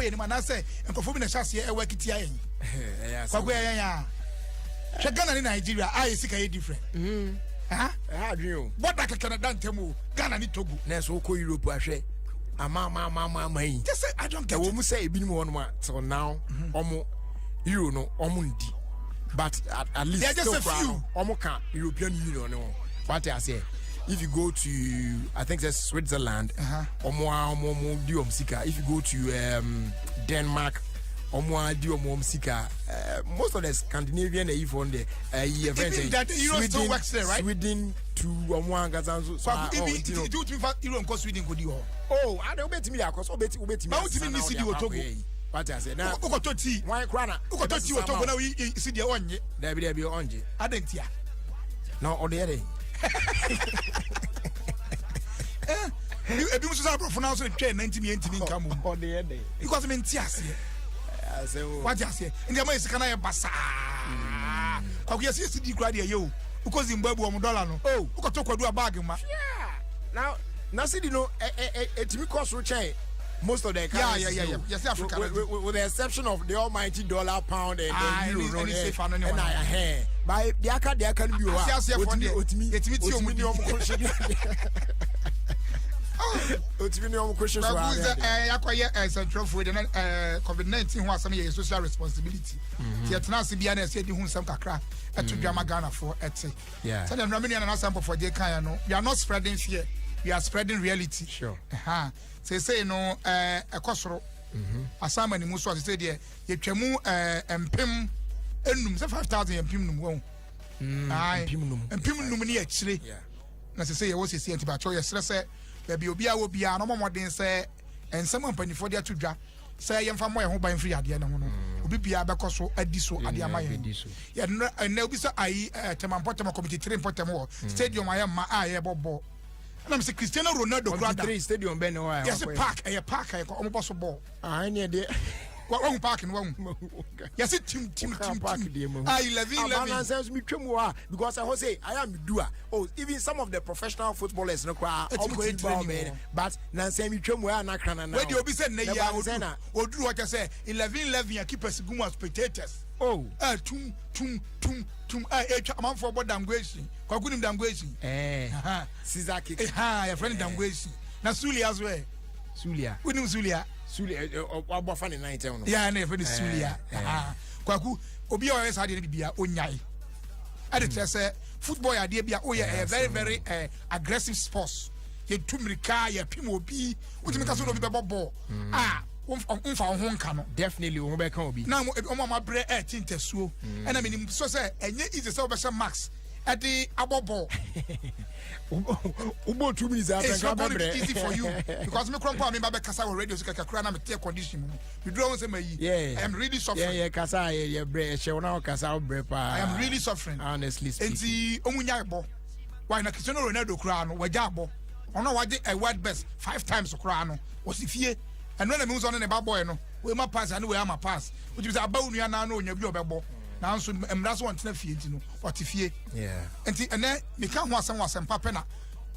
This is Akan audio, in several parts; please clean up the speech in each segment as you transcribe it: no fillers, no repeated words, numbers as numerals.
yɛn anim anaasɛ nkurɔfoɔ bi na ɛhyɛ aseɛ ɛwɔ akitia yɛn. Ɛyɛ asɛm. Kwaku, ɛyɛ yɛn a hwɛ Ghana ne Nigeria a yɛ sika yɛ different. Ha. Ɛha adwene o. Bɔda kɛkɛ na da ntam o, Ghana ne Togo. Na ɛsɛ wokɔ Europe ahwɛ ama ama ama ama ama yi. Kyɛ sɛ I don't get ɛwɔ it. Mu sɛ ebinom wɔ nom a till now ɔmo euro no ɔmo ndi, but at least They are just still a koraa few. No ɔmo ka European Union no ho, wate aseɛ? If you go to, I think that's Switzerland, ɔmo a ɔmo di ɔmo sika. If you go to Denmark, ɔmo a di ɔmo sika. Most of the Scandinavian ɛyi fɔ no deɛ ɛyi ɛfɛn Even that the euro still works there, right? Sweden to ɔmo ankasa nso so. Kwaku, Ah, oh, ibi nti no- nti wotumi fa euro nkɔ Sweden kɔdi hɔ? Oh, ade wobɛtumi de akɔ so, wobɛtumi Ba wotumi asesa ni na CD wode wɔ akɔ Togo. akɔyɛ yi. Wate ase na wokɔtɔ tii wan kora na wokɔtɔ tii wɔ Togo na woyi si deɛ ɔnnye. Dabi, dabi, ɔngye. Adɛn ntia? Na ɔde yɛ dɛ. Ebi nso sɛ aborɔfo no nso twɛ 90 yɛntumi nka mom. Ɔde yɛ dɛ. Because mente aseɛ. Asɛm o. Wate aseɛ? Nti ama yɛ sika no yɛ basaa. Kwaku, yɛsɛ yɛsi di kora deɛ yɛ o, wokɔ Zimbabwe ɔmo dɔla no Oh. wokɔtɔ kwadu a bag ma. Na cedi no ɛ ɛ ɛ etumi kɔ soro kyɛn most of the currencies no. Yes, Africa With the exception of the almighty dollar, pound and the euro no. Ɛne CFA no ne ɛna wɔn. Ɛhɛn, but deɛ aka no bi wɔ hɔ a Ase aseɛfoɔ otumi deɛ, otumi yɛtumi tie ɔmo otumi di. ne ɔmo kɔ hyɛ, otumi ne ɔmo kɔ hyɛ so. Kwaku ara sɛ ne ade. Yɛakɔyɛ nsɛntwerɛfoɔ deɛ na COVID-19 ho asɛm yɛ social responsibility, nti yɛtena ase bia na ɛsɛ yɛde ho nsɛm kakra ɛto dwa ma Ghanafoɔ ɛte. Sɛdeɛ nnora me nua Nana Asɛm Pɔfɔgye kaeɛ no, we are not spreading fear, we are spreading reality. Ɛha seesei no ɛkɔ soro asan ma ne mu so a seesei deɛ yɛtwa mu 5000, sɛ 5000 yɛ 5000 wɔn. Aye. 5000. 5000 ne akyire. Na sɛ yɛwɔ sɛsi nti bakyɛw yɛserɛ sɛ baabi obiara wɔ biara na ɔmɔ mmɔden sɛ nsɛm a mpanyinfoɔ de ato dwa sɛ yɛmfa mmɔ yɛn ho ban firi adeɛ no ho no, obi biara bɛkɔ so adi so ade ama yɛn. Bɛdi so. Yɛnɛ ɛnɛ obi sɛ ayi Tema mpɔtɛm committee three mpɔtɛm wɔ stadium ayɛ mma a yɛbɔ bɔɔl, ɛnam sɛ Cristiano Ronaldo kura da. Committee three stadium bɛn ne hɔ a yɛsɛ wakɔyɛ? Park, ɛyɛ park a yɛkɔ ɔmo bɔ so bɔɔl. Ah, ɛne deɛ. Wahu park no, wahu yɛsɛ team team team park team deɛ mahu. A 11 11. Abanansa nso metwa mu hɔ a because ɛhɔ sɛ ayɛ a medu a, oh, even some of the professional footballers no koraa Ɛti ɔmo kɔ tumi ba training ɔmɛ wɔ. But nansa metwa mu hɔ a nakra na Wei deɛ obi sɛ nnɛ yi a Ɛba ne sɛ na oduru hɔ kyɛ sɛ 11 11 a keepers gu mu as spectators. Oh. Ɛ tum tum tum tum ɛ etwa amanfoɔ bɔ dangoesi. Kwaku nim dangoesi? Ɛɛ, scissor kick. Ɛha yɛfrɛ no dangoesi na sulia so ɛ. Sulia. Wonim sulia? Sulia wabɔ fa ne nan tɛm no. Yɛ na yɛfrɛ no sulia. Aha. Kwaku, obi a ɔyɛ saa adeɛ no bibia onyae ɛde kyerɛ sɛ football yɛ adeɛ bi a woyɛ, ɛyɛ very very aggressive sports. Yɛtu mmirika, yɛpem obi, wotumi ka so na obi bɛbɔ bɔɔl a womfa wo ho nka no. Definitely wo ho bɛka obi. Na ɔmo a mabrɛ ɛɛte ntasuo, ɛna menim so sɛ ɛnyɛ easy sɛ wobɛhyɛ mask ɛde abɔ bɔɔl. Wobɔ 2 minutes It's afɛ not nka going to be bɛbrɛ. easy for you because me kura mpo a me ba bɛkasa wɔ radio so kɛkɛ kura na me te air condition mu no, meduru ho sɛ mayi. I am really suffering. Yɛ kasa yɛ brɛ ɛhyɛ wo na wokasa wo brɛ paa. I am really suffering. Honestly speaking. Nti ɔmu nya ɛbɔ why na Cristiano Ronaldo koraa no wagya abɔ, ɔno a wagye a world best five times koraa no wɔsi fie. Ɛno na mehu sɛ ɔne ne ba bɔɛ no wei ma pass ane wei ama pass, wotumi sɛ aba wo nua naa na onya bi a ɔbɛbɔ, nanso mmara so wɔntena fie nti no ɔte fie. Nti ɛnɛ meka ho asɛm wɔ asɛmpa pɛ na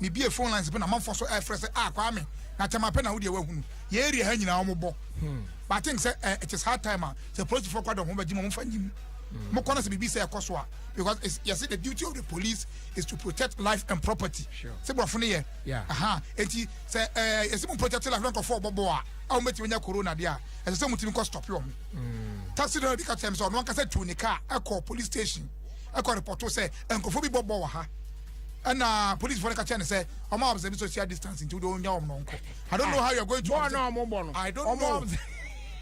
mebie phone lines pɛ na amanfoɔ so ɛfrɛ sɛ ah, Kwame na Tema pɛ na wodeɛ wahunu yɛ area ha nyinaa ɔmo bɔ. But I think sɛ it is hard time a sɛ polisifoɔ kɔ dɔm ho bɛgye mo momfa nyim mokɔ no sɛ biribi sɛ ɛkɔ so a, because it's, yɛsɛ the duty of the police is to protect life and property. Sɛ borɔfo no yɛ aha, enti sɛ yɛsɛ mo protect life na nkɔfoɔ ɔbɔbɔ a wɔmɛtumi anya corona deɛ a, ɛsɛ sɛ motumi kɔ stop wɔn. Taxi driver bi ka kyerɛ me sɛ ɔno ankasa tu ne car ɛkɔ police station ɛkɔ report sɛ nkurɔfoɔ bi bɔ bɔ wɔ ha, ɛna policefoɔ no ka kyerɛ ne sɛ ɔmo observe social distance nti wode ɔnya wɔn no nkɔ. I don't know how you are going to Bɔɔl na ɔmo bɔ no. I don't Ɔmo know.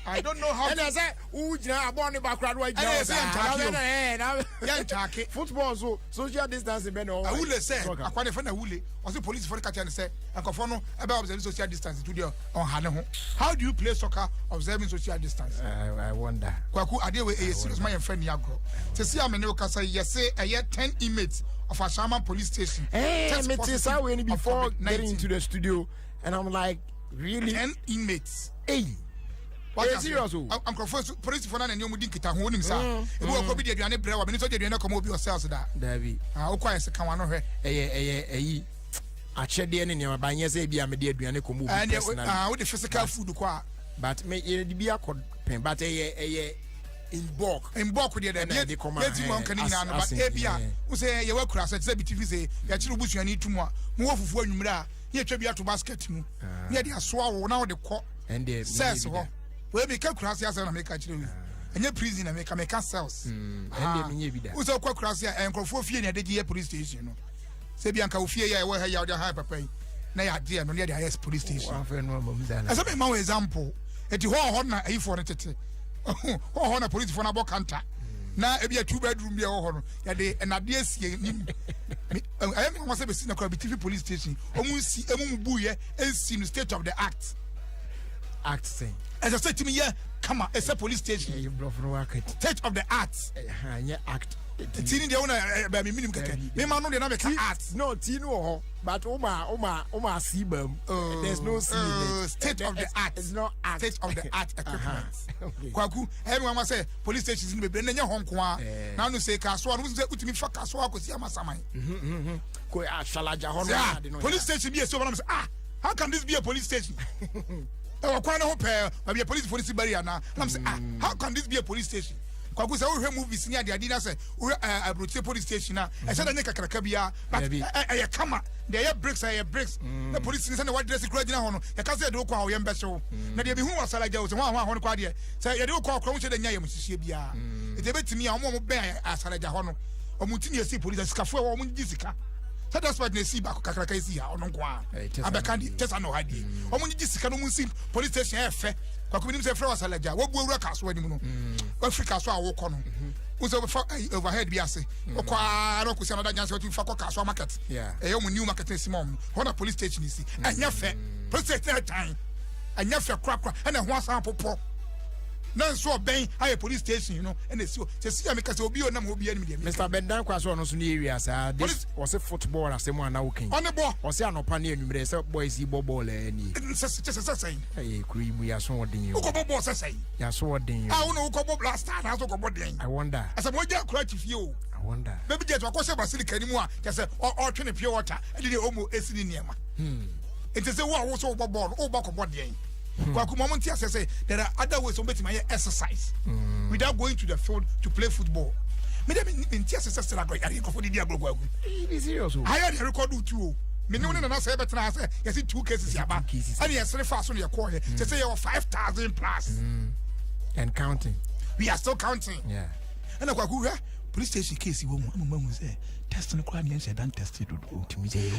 I don't know how. Ɛna sɛ wogyina abɔɔ ne ba koraa no wagyina Ɛna hɔ yɛsɛ saa. yɛntaake o. Na bɛ na, ɛɛ, na Yɛntaake. Football so social distancing bɛ na ɔwɔ. Awule sɛ Soccer. akwa ne fɛ na awule ɔsɛ policefoɔ no ka kyerɛ ne sɛ nkurɔfoɔ no ɛbɛ observe social distance nti deɛ ɔnha ne ho. How do you play soccer observing social distance? I wonder. Kwaku, adeɛ wei ɛyɛ serious ma yɛmfa ni agorɔ. Sɛsi a me ne wo kasa yi, yɛse ɛyɛ 10 inmates of Ashaiman Police Station test Me positive saa wei ni of before COVID-19. getting into the studio and I'm like, really? 10 inmates. Hey. Wate Hey, ase? serious o. Nkurɔfoɔ nso polisifoɔ no na ne ɔmu di nkita ho, wonim saa ebi wɔ kɔ bi de aduane brɛ wa mene sɛ ɔde aduane kɔma obi wɔ cells da. Dabi. Ah, wokɔ ayɛ sɛ ka wano hwɛ. Ɛyɛ ɛyi akyɛdeɛ ne nneɛma ba nyɛ sɛ ebi a mede aduane kɔma obi Ɛne personally. ah, wode physical food kɔ a But me yɛde bi akɔ pɛn, but ɛyɛ in bulk. In bulk deɛ dɛ ɛna yɛde kɔma yɛti mu anka ne nyinaa no, but ebi a wo sɛ yɛwɔ akura sɛ te sɛ bi tifi sɛ yɛkyere busuani tum a mowɔ fufuo anwummerɛ a, ne yɛtwa bi ato basket mu ne yɛde asoa wo na wode kɔ cells hɔ. Wei meka kura ase asɛm na meka kyerɛ wi, ɛnyɛ prison na meka cells. Wo sɛ wokɔ kura ase a, nkurɔfoɔ fie ne yɛde gye yɛ police station no, sɛ bi anka wo fie yɛ ɛwɔ ha yi a wode aha papa yi na yɛagye ɛno ne yɛde ayɛ police station. Ɛsɛ mema wo example. Ɛti hɔ na ayifoɔ no tete hɔ na polisifoɔ no abɔ kanta na ebi a two bedroom bi a ɛwɔ hɔ no, yɛde nnadeɛ sie nim. Ɛyɛ mi wɔn sɛ bɛsi na kora bi tifi police station, ɔmo nsi emu mu bu yɛ nsi no state of the art. Act sɛn? Ɛsɛ sɛ timi yɛ kama, ɛsɛ police station state of the art. Ɛnyɛ act. Ti ni deɛ wɔn na baabi minim kɛkɛ mi ma no deɛ na bɛ ka art. No, ti no wɔ hɔ, but woma C bam. Oh, there's no C in it. State of the art. It's not art. State of the art equipment. Kwaku, ɛyɛ mi wɔn sɛ police stations ni bebree na ɛnyɛ hɔ nko a na anu sɛ Kasoa no sɛ wotumi fa Kasoa akɔsi Amasaman. Ko Asalagya hɔ no. Police station bi esi hɔ na sɛ, "Ah, how can this be a police station?" Ɛwɔ kwan ne ho pɛɛ baabi a police fo si barrier na sɛ, "Ah, how can this be a police station?" Kwaku, sɛ wohwɛ movies ni adeade na sɛ wohwɛ aburokyire police station a, ɛsɛ dɛ nye kakraka biara, but ɛyɛ kama deɛ, ɛyɛ bricks, ɛyɛ bricks na police ni sɛ na wadress kura gyina hɔ no, yɛka sɛ yɛde wokɔ a, ɔyɛ mbɛhyew na deɛ mihu wɔ Asalagya o, sɛ ho ahoa hɔ no kɔ adeɛ sɛ yɛde wokɔ akora ho hyɛ dɛ nya yɛ mo sisie biara. Nti ebɛtumi a ɔmo a ɔmo bɛn Asalagya hɔ no, ɔmo ti na esi police sikafoɔ ɛwɔ ɔmo gye sika sɛ despite na esi baako kakraka esi ha, ɔno nko a abɛka deɛ kyɛ sa na ɔha deɛ ɔmo gye sika no, ɔmo nsi police station. Ɛyɛ fɛ. Kwaku, mi nim sɛ fɛ wɔ Asalagya, wabu awura Kaso anim no, wafiri Kaso a wokɔ no, wosɛ wobɛfa overhead bi ase, wokɔ aa na ɔkɔsi another junction, watumi fa kɔ Kasoa market. Ɛyɛ ɔmo new market na esi ma ɔmo hɔ na police station si. Ɛnyɛ fɛ, police station ɛtan, ɛnyɛ fɛ korakora, ɛna ɛho asan popɔ na nso ɔbɛn ayɛ police station no ɛna esi hɔ sɛ si a meka sɛ obi onam hɔ bi anim deɛ. Mr Bendan kwa so, ɔno nso ne area saa this, ɔsɛ football asɛm a na wokan. Ɔne bɔ. Ɔsɛ anɔpa ne anwummerɛ sɛ boys yi bɔ bɔɔl ɛnie. Sɛ sɛ sɛn? Ɛyɛ kuro yi mu yɛaso ɔden. Wokɔbɔ bɔɔl sɛ sɛn? Yɛaso ɔden. A wo na wokɔbɔ Black Star na so kɔbɔ deɛn? I wonder. Ɛsɛ mo gya akora akyi fie o. I wonder. Baby Jet wakɔhyɛ basilica ni mu a kyɛ sɛ ɔtwe ne pure water ɛde ne omo esi ne nneɛma. Nti sɛ wo a wo so wobɔ bɔɔl no, wobɔ kɔbɔ deɛn? Kwaku, mo nti asɛ sɛ there are other ways wɔn bɛtumi ayɛ exercise without going to the field to play football. Mi de mi nti asɛ sɛ sɛ agorɔ yàrá nkɔfo didi agorɔ, Kwaku. Be serious o. Ayɛ de record tu o. Mi ne wo ne nana sɛ ɛbɛtena ha sɛ yɛsi two cases yaba, ɛna yɛsere fa so na yɛkɔɔ yɛ sɛ yɛwɔ 5,000 plus. And counting. We are still counting. Ɛna Kwaku, hwɛ police station case wɔ mu ama mu ahu sɛ test no koraa neɛ nhyɛ dan test dodo,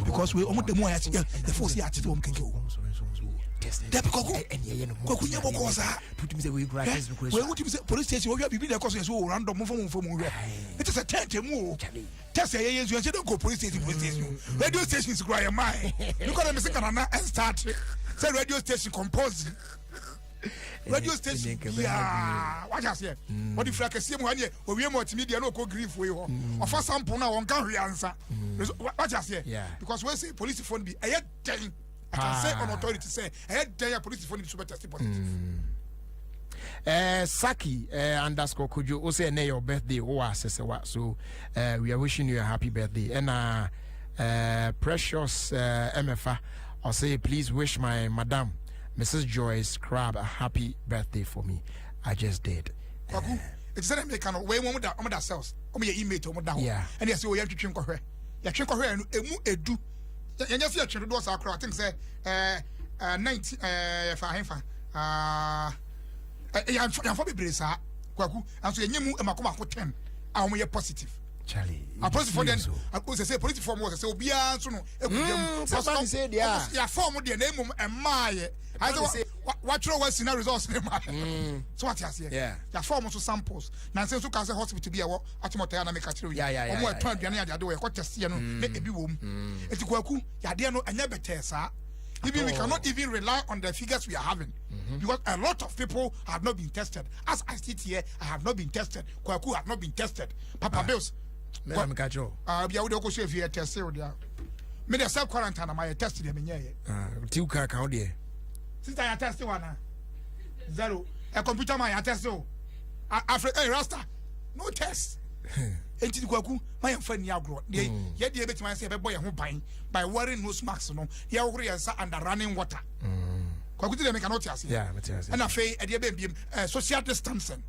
because we ɔmo da mu a yɛfo sɛ yɛakyere wɔm kɛkɛ o. Dabi, Kwaku, Kwaku, nyɛ bɔkɔɔ saa. Wei wotumi sɛ police station wɔhwɛ biribi na ɛkɔ so, yɛ sɛ o random momfa mo mfa mu hwɛ ɛkyɛ sɛ tent mu o, test ɛyɛ yɛ nso yɛnhyɛ dɛ nkɔ police station. Police station, radio stations kura yɛ maa mekɔ dɛ mese kanana ɛnstart sɛ radio station compulsory, radio station biaa wagye aseɛ, wɔde firi akɛseɛ mu ha neɛ owie mu ɔtumi deɛ na ɔkɔ grief wei hɔ, ɔfa sample no a wɔnka hwee ansa, wagye aseɛ, because wei sɛ polisifoɔ no bi ɛyɛ dɛn, I can say on authority sɛ ɛyɛ dɛn a polisifoɔ no bi so bɛ test positive. Saki _ Kojo, o say your birthday, o asesewa, so we are wishing you a happy birthday. And Precious MFA, I'll say please wish my madam, Mrs. Joyce Crab, a happy birthday for me. I just did. Kwaku, eti sɛ meka no, wei wɔn da cells, wɔn yɛ inmate, wɔn da hɔ, ɛna yɛsɛ wɔyɛ twitwi nkɔhwɛ, yɛtwe nkɔhwɛ no emu 10, yɛnyɛ sɛ yɛtwe dodoɔ saa koraa. I think sɛ 19 yɛfa ahemfa yɛnfa bebree saa, Kwaku, nso yɛnyɛ mu mako mako 10 a wɔn yɛ positive. Charlie. Apolisifoɔ deɛ o sɛ polisifoɔ mo wɔ sɛ obiara nso no egu dɛm. Yɛafa wɔn deɛ na emom mmaa yɛ ayɛ sɛ watwerɛ wasi na results ne ma so, wate aseɛ? Yɛafa wɔn nso samples na nsɛn nso ka sɛ hospital bi a ɛwɔ Achimota yɛ anamika kyerɛ yi, wɔn ɛtɔn aduane adeade wɔ yɛkɔ test yɛ no na ebi wɔ mu. Eti Kwaku, yadeɛ no ɛnyɛ bɛtɛɛ saa. Even we cannot even rely on the figures we are having because a lot of people have not been tested. As I sit here, I have not been tested. Kwaku have not been tested. Papa Bills. Mẹ́ta mi ka kyerɛ o. Ah, obi a wode wokɔ so efie test o deɛ. Me de self quarantine na ma yɛ test deɛ menyɛ yɛ. Ti ka kan o deɛ. Sister, yɛ test wa na zero. Ɛ computer man, yɛ test o. Afre ɛ rasta no test. Enti Kwaku, ma yɛn fa ni agorɔ. Deɛ yɛ deɛ ebetumi ayɛ sɛ yɛbɛbɔ yɛn ho ban by wearing nose mask no, yɛhohoro yɛn nsa under running water. Kwaku ti deɛ meka no, wote aseɛ? Yeah, mete ase. Ɛna afei ɛdeɛ bɛn biem? Social distancing.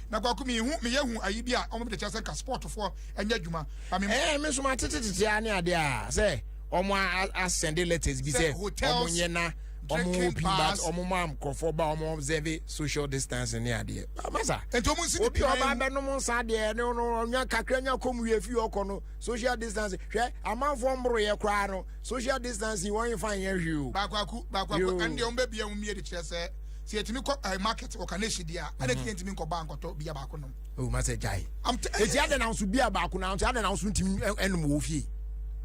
Na Kwaku, mehu meyɛ hu ayi bi a ɔmo de kyerɛ sɛ nka sportfoɔ ɛnyɛ adwuma ba me. Me nso ma tete tete a ne adeɛ a sɛ ɔmo asend letters bi sɛ sɛ hotels, ɔmo nyɛ na ɔmo drinking open but bars. Ɔmo ma nkurɔfoɔ ba, ɔmo observe social distancing ne adeɛ. Masa, nti ɔmo nsi obi a ne ɔba pia. bɛnom nsa deɛ ne no ɔnya kakra nya kɔm wie fi ɔkɔ no, social distancing, hwɛ, amanfoɔ mboroyɛ koraa no, social distancing wɔn fa nyɛ hwee o. Baako baako. Yo. Ɛn deɛ ɔmo bɛbia wɔn mie de kyerɛ sɛ yɛtumi kɔ market wɔ kanehyi deɛ a, ɛna tiɛ ntumi nkɔ ba nkɔtɔ bia baako nom. O masa, gyae. Eti Eti adɛ na nso bia baako na nso adɛ na nso ntumi ɛnum wɔ fie?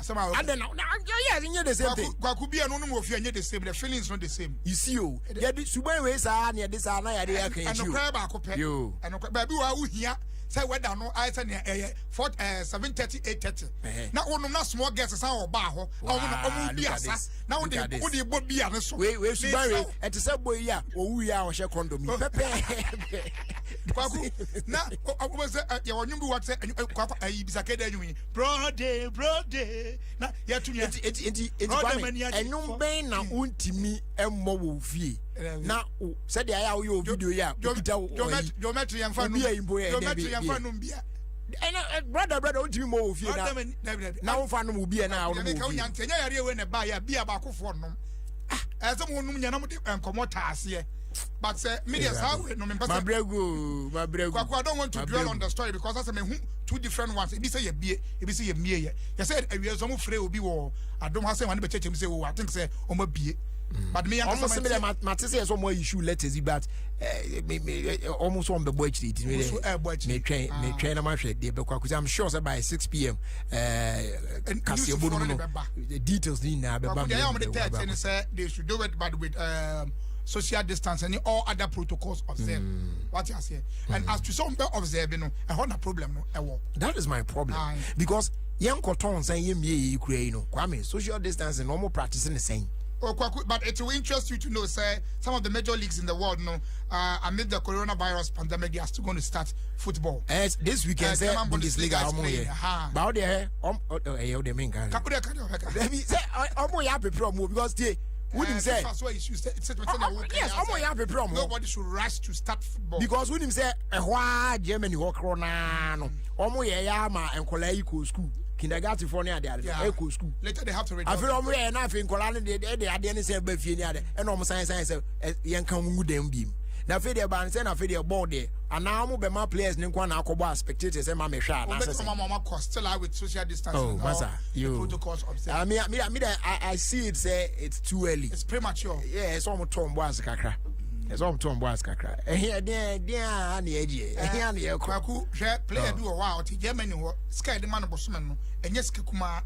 Asɛm a Adɛ na yɛ nyɛ the same thing. Kwaku, bia no nom wɔ fie nyɛ the same, the feelings not the same. You see o, yɛde suban wei saa na yɛde saa na yɛde yɛ kan akyi o. Ɛnokorɛ baako pɛ. Yo. Ɛnokorɛ baabi wɔ a wohia sɛ wɛda no ayɛ sɛ nea ɛyɛ 4, 7:30, 8:30 na wonom na small girls san wɔ baa hɔ a ɔmo na ɔmo bi asa na wode wode bɔ bia ne so. Wei wei suban wei ɛte sɛ boy yi a owu yi a ɔhyɛ condom yi pɛpɛɛpɛ. Kwaku, na ɔbɛ sɛ yɛwɔ nwom bi wɔ sɛ Kwaku ayi bisake dɛ nwom yi brode brode na yɛto nyɛ. Eti Brother, Kwame, mani agye. ɛnwom bɛn na wontumi ɛmmɔ wɔ fie na sɛdeɛ ayɛ a woyɛ wɔ video yi a okita wo ɔyi Geometry yɛmfa obi a yi mpo yɛ ɛdɛ geometry bi yɛmfa nom bia. Ɛna brother, wontumi mmɔ wɔ fie na womfa nom obi ɛ na wonom Meka wɔ fie. wonya nti ɛnyɛ yareɛ wei na ɛbaeɛ a bia baakofoɔ nom, ɛsɛ sɛ monom nya na mode nkɔmmɔ taa aseɛ, but sɛ medeɛ saa wei no mempɛ sɛ Mabrɛ gu o, mabrɛ gu. Kwaku, I don't want to dwell on the story because asɛ mehu two different ones, ebi sɛ yɛbie, ebi sɛ yɛmmie. Yɛ yɛsɛ awie nso ɔmo frɛ obi wɔ adom ha sɛ wɔne bɛkyɛkyɛm sɛ o, I think sɛ ɔmo abie, but me ɔmo yankasa sɛ mede mate sɛ yɛ sɛ ɔmo issue letters yi, but me ɔmo nso ɔmo bɛbɔ akyire ti. Ɔmo nso ɛɛbɔ akyire. Metwɛn, metwɛn na mahwɛ deɛ bɛkɔ akɔsi. I'm sure sɛ by 6 p.m. Kaseɛbɔ no mu newsfoɔ no no de bɛba. The details ne nyinaa bɛba. Kwaku, deɛ ɛyɛ a ɔmo de Me- tɛɛtɛ ne sɛ they should do it, but with social distance and all other protocols observed. Wate aseɛ? And as to sɛ ɔmo bɛ observe no, ɛhɔ na problem no ɛwɔ. That is my problem. Aye. Because yɛn kɔtɔn nsan yɛ mie yi kura yi no, Kwame, social distancing na ɔmo practice ne sɛn? Oh, Kwaku, but it will interest you to know, sir, some of the major leagues in the world, no, amid the coronavirus pandemic, they are still going to start football. This weekend sɛ German Bundesliga Bundesliga is ɔmo playing, yɛ ha. ba ɔde ɛ ɔm ɛyɛ ɔde mi nkan. Ka- wode ka deɛ ɔbɛka. Dabi, sɛ ɔmo yɛ apepere ɔmo because tie, wunim sɛ FIFA so issue, yes, ɔmo yɛ apepere ɔmo. Nobody should rush to start football. Because wunim sɛ ɛhɔ a Germany hɔ korɔ naa no, ɔmo yɛ yɛ ama nkɔlaa yi kɔ school, kindergarten foɔ ne ade ade ɛkɔ school. Later they have to reduce. Afei ɔmo yɛ na afei nkɔlaa no de ɛde adeɛ ne sɛ ɛba fie ne ade, ɛna ɔmo san san sɛ yɛn ka ɔmo ngu dan biem, na afei deɛ ban sɛ na afei deɛ bɔɔl deɛ anaa ɔmo bɛma players ne nko na akɔbɔ a spectators ɛma mɛhwɛ a We'll anaasɛ make sɛ mama mama cost still out with social distancing Oh, and all masa, the you. protocols observed. I mean, I see it say it's too early. It's premature. Yeah, ɛsɛ ɔmo tɔn bɔ ase kakra. Ɛsɛ ɔmo tɔn bɔ ase kakra. Ɛhia deɛ deɛ a na yɛgye. Ɛhia na yɛkɔ. Kwaku, hwɛ, player bi wɔ hɔ a ɔte Germany hɔ, sika yɛde ma no bosome no ɛnyɛ sika kumaa,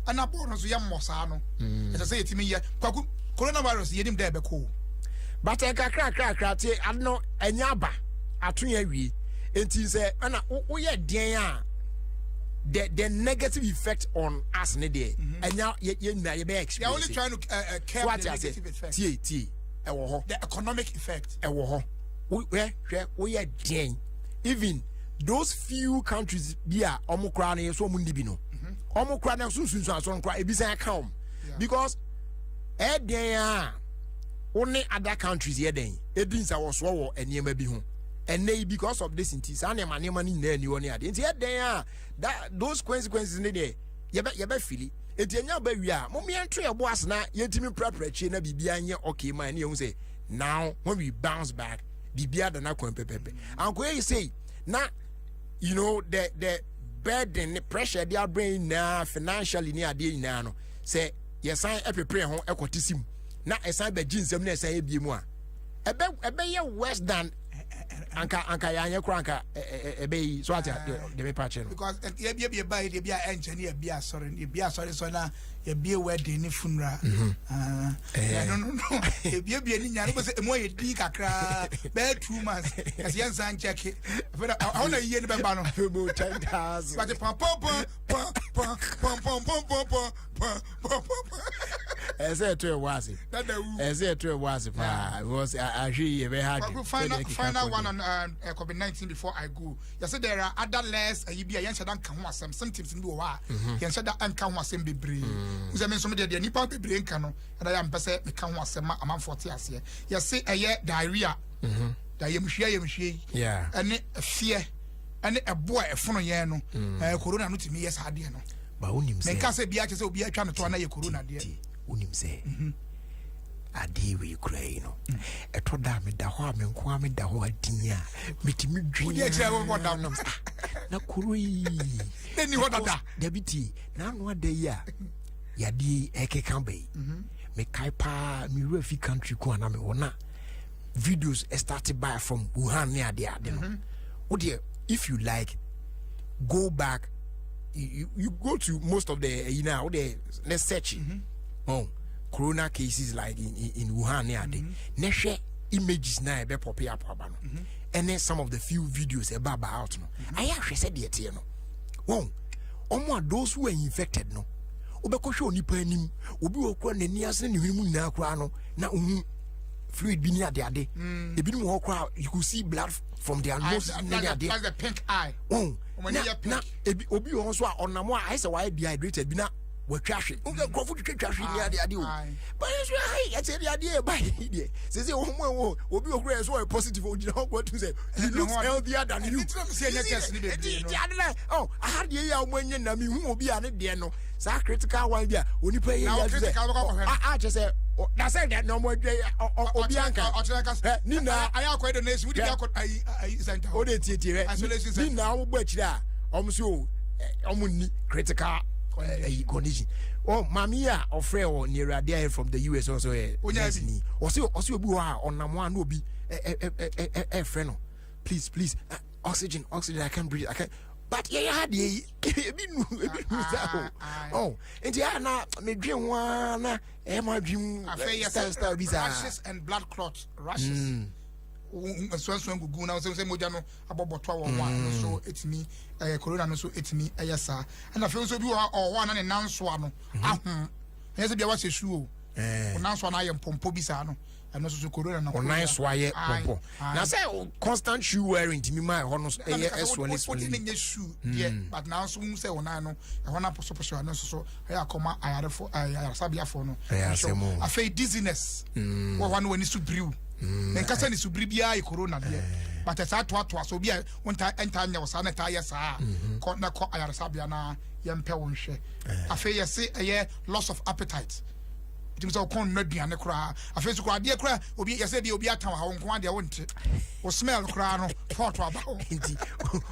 ɛna bɔɔl no nso yɛ mmɔ saa no, ɛsɛ sɛ yɛtumi yɛ. Kwaku, coronavirus yɛnim dɛ ɛbɛkɔ o. But nkakra kakra kakra tie ade no ɛnyɛ aba ato yɛn awie, nti sɛ ɛna woyɛ deɛn a the negative effect on us ne deɛ ɛnya yɛ nyinaa yɛbɛyɛ They are only experience. trying to So curb wate the ase? negative effect. Tie tie, ɛwɔ hɔ. The economic effect. Ɛwɔ hɔ. Hwɛ hwɛ, woyɛ deɛn, even those few countries bi a ɔmo koraa no yɛ so ɔmo ndi bi no, ɔmo koraa no sunsunsun asɔrɔ koraa ebi san ka ɔmo because ɛyɛ deɛn a wo ne other countries yɛ dɛn edi nsawɔsoɔ wɔ nneɛma bi ho ɛnɛ yi, because of this nti saa nneɛma nneɛma no nyinaa ni hɔ ne adeɛ, nti yɛ dɛn a that those consequences ne deɛ yɛbɛ feel. Eti enya ba wie a, mo yɛnto yɛ bo ase na yɛntumi prapra akyire na biribiara nyɛ okay ma ɛne yɛn ho sɛ now when we bounce back, biribiara da n'akwan pɛpɛpɛ ankoya yi sei na the burden ne pressure de abrɛ nyinaa financially ne adeɛ nyinaa no, sɛ yɛsan ɛpepere ho ɛkɔte sim na ɛsan bɛgye nsɛm na ɛsan ebie mu a, ɛbɛyɛ worse than anka yɛanyɛ koraa anka ɛbɛyi so ate deɛ mepa kyerɛ no. Because yɛbie ba yi deɛ bi a ɛnkyɛ ne yɛbie asɔre ne yɛbie asɔre so na yɛbie wedding ne funeral. Ah, no, yɛbiebie ne nyinaa no bɛ sɛ emu ayɛ din kakraa bɛyɛ 2 months ɛsɛ yɛn nsa nkyɛke afei na ɔhɔ na yie ne bɛba no. Febo 10,000. But pam pam pam pam pam pam pam pam pam pam pam pam pam. Ɛsɛ ɛto ɛwɔ ase. Ɛsɛ ɛto ɛwɔ ase paa because ahwɛ yi ɛbɛ ha dwen. Final one on COVID-19 before I go. Yɛsɛ there are other less ayi bi a yɛnhyɛ da nka ho asɛm, symptoms bi wɔ hɔ a yɛnhyɛ da nka ho asɛm bebree. Sɛ me nso deɛ nipa bebree nka no, ɛna yɛ mpɛ sɛ meka ho asɛm ma amanfoɔ te aseɛ. Yɛsɛ ɛyɛ diarrhea. Da yɛmhwie yi. Ɛne ɛfeɛ ɛne ɛbo a ɛfono yɛn no. Corona no tumi yɛ saa adeɛ no. Ba wonim sɛ menka sɛ bia kyɛ sɛ obi atwa no to ana yɛ corona deɛ. Wonim sɛ adeɛ wei kura yi no, ɛtɔ da a meda hɔ a, me nko a meda hɔ adin a metumi dwen na koro yi ni hɔ dada. Dabi, tie, na ano ada yi a yadeɛ yi ɛkeka ba yi, mekae paa, mewura fi country ko a na mewɔ na videos start by from Wuhan ne ade ade no. Wodeɛ, if you like, go back, you go to most of the wodeɛ let's search oh corona cases like in Wuhan ne ade na hwɛ images na ɛbɛ pop up aba no, ɛne some of the few videos ɛba aba out no. Ayɛ ahwɛ sɛ deɛ teɛ no, wɔn ɔmo a those who are infected no, wobɛkɔhwɛ onipa anim, obi wɔ kora n'ani ase ne ne hwene mu nyinaa koraa no na ohun fluid bi ne ade ade. Ebinom wɔ hɔ koraa, you could see blood from their nose ne ade. That's the pink eye. Wɔn na ebi obi wɔ hɔ nso a ɔnam a ayɛ sɛ wayɛ dehydrated bi na watwa ahwe. Nkurɔfo twitwa hwe ne ade ade o. Báyìí nso ayi ɛsɛ de adeɛ ɛba yi deɛ sese wɔn mu ɛwɔ obi okura yɛ so ɔyɛ positive, ogyina hɔ kɔ tu sɛ he looks healthier than you. Ɛti ti ade na ɔ aha deɛ yi a wɔn anya na mi hu obi a ne deɛ no saa critical one bi a onipa yi yɛ sɛ a kyɛ sɛ na sɛ deɛ na ɔmo adwa obi anka ɛ ni na ayɛ akɔ donation wodi bi akɔ ayi ayi center. O de tie tie rɛ ni na ɔmo bɔ akyire a ɔmo so ɔmo ni critical ɛyi condition. Ɔ maame yi a ɔfrɛ wɔ ne awurade ayɛ from the US ɔsɔ yɛ nurse ni, ɔsɛ obi wɔ a ɔnam hɔ a na obi ɛ ɛ ɛ ɛ ɛfrɛ no, "Please, please, oxygen, oxygen, I can't breathe, I can't." But yɛyɛ ha deɛ yi, ebi nu sa o. Ɔ nti a na medwe ho a na ɛyɛ ma adwene style style bi saa. Rashes and blood clots, rashes nsuansuan gugu na sɛ mogya no abɔbɔtɔ wɔ ho a, ɛno nso ɛtumi ɛyɛ corona no nso ɛtumi ɛyɛ saa. Ɛna afei nso bi wɔ ɔwɔ a na ne nan soa no aho, ɛnyɛ sɛ bia wahyɛ su o, o nan soa no ayɛ mpɔmpɔ bi saa no, ɛno nso so corona no. Ɔnan so ayɛ pɔmpɔ na sɛ constant shoe wearing ntumi ma ɛhɔ no ɛyɛ ɛsoɔ ne swelling. Wode ne nyɛ shoe deɛ, but nanso hu sɛ ɔnan no ɛhɔ no apɔsopɔso, ɛno nso so ɛyɛ akɔma ayarefo ayaresabeafoɔ no. Ɛyɛ asɛm o. Afei dizziness wɔ hɔ no, w'ani so biriw. Nkasa ne so biri biara yɛ corona deɛ, but ɛsaa toatoa so obi a wonta ɛnta nyɛ wɔ saa na ɛtaa yɛ saa, kɔ na kɔ ayaresabea na yɛmpɛ wo nhwɛ. Afei yɛse ɛyɛ loss of appetite, nti sɛ wokɔn nnɔ aduane koraa. Afei so koraa adeɛ koraa obi yɛsɛ bi obi atan wɔ ha, wo nko adeɛ wonte wo smell koraa no pɔɔto aba ho. Nti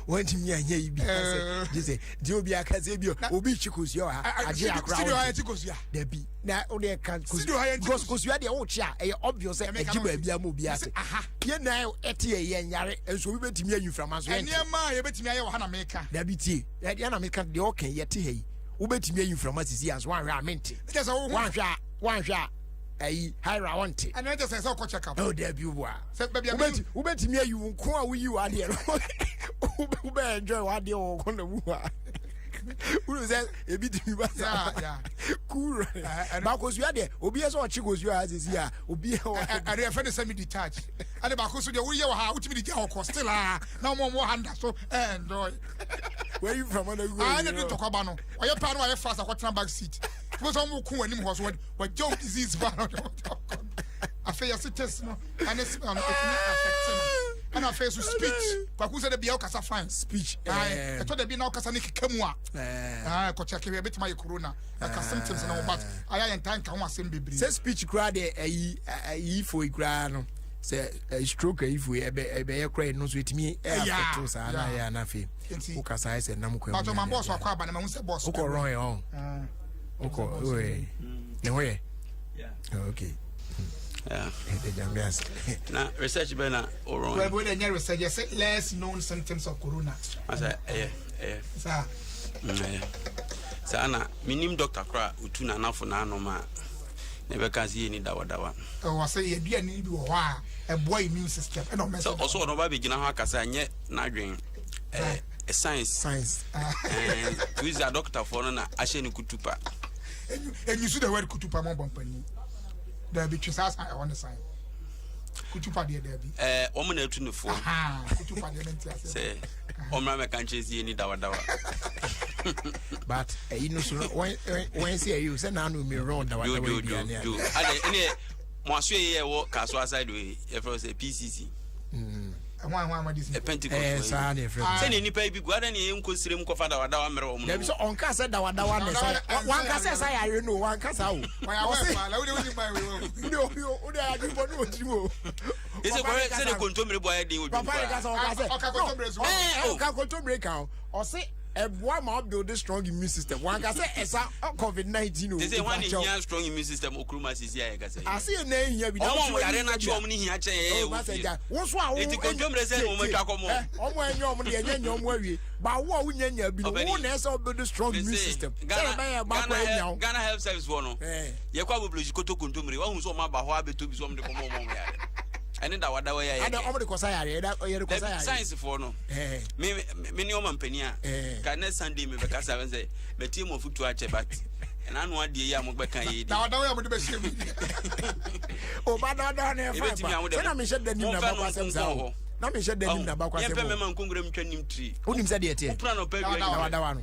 wɔntumi anyɛ yi bi sɛ gye sɛ deɛ obi aka sɛ bi obi kyi kosua wɔ ha agye akora. Studio ha yɛkyi kosua. Dabi, na wode ka because kosua deɛ wokye a, ɛyɛ obvious sɛ ɛgye baabi ama obi ate. Yɛn na ɛte yɛ yɛn yare nso obi bɛtumi ayi mframa so. Yɛnte nneɛma a yɛbɛtumi ayɛ wɔ ha na meka. Dabi, tie, ɛdeɛ na meka deɛ ɔka yɛte ha yi, wobɛtumi ayi mframa sisi a nso wanhwɛ a mente. Wanhwɛ a, wanhwɛ a ayi haira wɔnte. Ɛnna ɛkyɛ sɛ ɔkɔ check up. Ɔ dabi wa wobɛtumi ayi wo nko a woyi w'adeɛ no, wobɛ enjoy w'adeɛ wɔ kɔ na mu a wúlò sɛ ebi tumi ba sa cool ba kosua deɛ, obi yɛ sɛ ɔkye kosua a sisi a obi yɛ wɔ. Ɛde ɛfɛ de sɛ mi detach ɛde baako so deɛ woyɛ wɔ ha, wotumi de gya hɔ kɔ still a na wɔn wɔ ha nda so ɛenjoy. Wɔyi nframa na gu. Aa, ɛna de ntɔkwa ba no, ɔyɛ paa no wayɛ fast akɔtena back seat fo sɛ wɔn ko wɔn anim hɔ so wɔgye wɔn disease ba no. Afei yɛsi taste no ɛne smell no etumi affect no. Ɛna afei so speech, kwaku sɛ de bia ɔkasa fine. Speech. Ɛtɔ da bi na ɔkasa ne keka mu a, kɔkyɛ kehwɛ, ebitumi ayɛ corona. Ɛka symptoms na wɔn, but ayɛ ayɛ ntaa nka ho asɛm bebree. Sɛ speech koraa deɛ, ɛyi ɛyi fo yi koraa no sɛ stroke ayi fo yi ɛbɛyɛ koraa no nso etumi ɛyɛ affect saa na ɛyɛ anafei wokasa ayɛ sɛ nam kwan mu. Pàtó ma bɔɔso akɔ aba na ma n sɛ bɔɔso. Wokɔ rɔn yɛ ɔn wokɔ oye ne ho yɛ okay. Yeah. Na research bɛ na ɔrɔn. Wɛbi wɛde nyɛ research, yɛ sɛ less known symptoms of corona. Asa ɛyɛ. Saa. Ɛyɛ saa na minim doctor koraa otu n'anafo n'anom a na ɛbɛka sɛ yɛ ni dawadawa. Ɛwɔ sɛ yɛ aduane bi wɔ hɔ a ɛboa immune system ɛna ɔmɛ. Sɛ ɔsɔ ɔno ɔba bɛgyina hɔ akasa nyɛ n'adwen ɛɛ science. Science. Ɛɛ tuzi a doctorfoɔ no na ahyɛ ne kutu pa. Enyi the word kutupa mo bɔ mpanyin. Dabi twe saa san ɛhɔ ne san. Kutupa deɛ dabi. Ɛɛ wɔn na etu ne foɔ. Kutupa deɛ mente ase. Sɛ ɔmra mɛka nkyɛn si yɛ ni dawadawa. But ɛyi no so no wɔn wɔn sɛ ɛyi o sɛ naanu mi rɔn dawadawa yi bi ani ade. Ade ɛne mo aso yɛ ɛwɔ kaso aside wei yɛfrɛ sɛ PCC. Pentecost. Ɛɛ saa na yɛfrɛ. Sɛnea nipa yi bi gu adan ne yɛ nkɔ sire mu kɔfa dawadawa mmerɛ wɔn. Dabi sɛ ɔnka sɛ dawadawa na ɛsa wanka sɛ ɛsa yare no wanka saa o. Ɔse wode wode adwene ne ɔtiri mu o. Ɛsɛ kɔhwɛ sɛdeɛ kontommire bɔ ayɛ den wɔ dwom papa ne kasa ɔka sɛ ɔka kontommire so. Ɔka kontommire ka o ɔse ɛboa ma ɔbuild strong immune system wanka sɛ ɛsa COVID-19 o. Te sɛ wɔn ne hia strong immune system okuruma sisi ayɛ kasa yi. Ase yɛ nan hia bi. Ɔmo ɔmo yare na kye ɔmo ne hia kyɛn yɛ yɛ wɔ fie. Wɔn so a wɔn Eti kontommire sɛ na wɔn atwa kɔ mo. Ɔmo ɛnyɛ ɔmo deɛ ɛnyɛ nyɛ ɔmo awie ba wo a wonya nya bi no wo na ɛsɛ ɔbuild strong immune system sɛ ɛbɛyɛ ɛba kɔ ɛnya wo. Ghana Health Service wɔ no yɛkɔ aboblosi koto kontommire wahu sɛ ɔmo aba hɔ abɛtɔ bi so ɔmo de kɔmɔ ɔmo yare ɛne dawadawa yɛ ayɛ. Ada ɔmo de kɔsa yare ɛda ɔyɛ de kɔsa yare. Science foɔ no me me ne ɔma mpanin a ka next Sunday me bɛka sa sɛ mɛtie mo afutuo akyɛ but ɛna ano adeɛ yi a mo bɛka yi di. Dawadawa yɛ mo de bɛhyɛ mu. O ba dawadawa na ɛfa ɛfa sɛ na mehyɛ da nim na bakɔ asɛm saa o na mehyɛ da nim na bakɔ asɛm o. Yɛmpɛ mɛma nkonkoro mu twa nim tiri. Wonim sɛ deɛ teɛ. Wopra na ɔpɛ dua dawadawa no.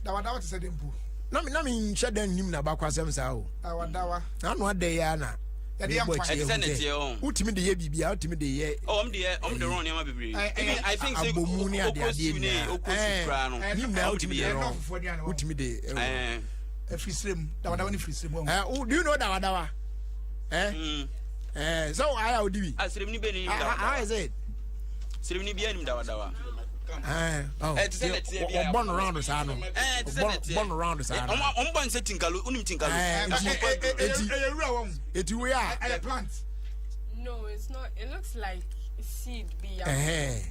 Dawadawa te sɛ de mpo. Na me na mehyɛ da nim na bakɔ asɛm saa o. Dawadawa. Na ano adɛ yi ara na. Yɛde yɛ nkwan. Ɛte sɛ nɛteɛ o. Wotumi de yɛ biribi a wotumi de yɛ. Ɔm de yɛ ɔm de rɔn nneɛma bebree. Even I think sɛ abomu ne ade okro adeɛ stew ne nyinaa. okro soup koraa no. Ne nyinaa wotumi de rɔn. Wotumi de. Ɛfiri sire mu dawadawa ne firi sire mu. Ɛ do you know dawadawa? Ɛ ɛ sɛ ayɛ a odi bi. Ah, siremuni bɛ ni dawadawa. How is it? Siremuni bi anim dawadawa. Ɔbɔ no round saa no. Ɔbɔ no round saa no. Ɔmo bɔ nsɛ tinkalo, onim tinkalo. Eti ɛyɛ wura wɔn. Eti wo ya. Ɛyɛ plant. No, it's not. It looks like seed bi.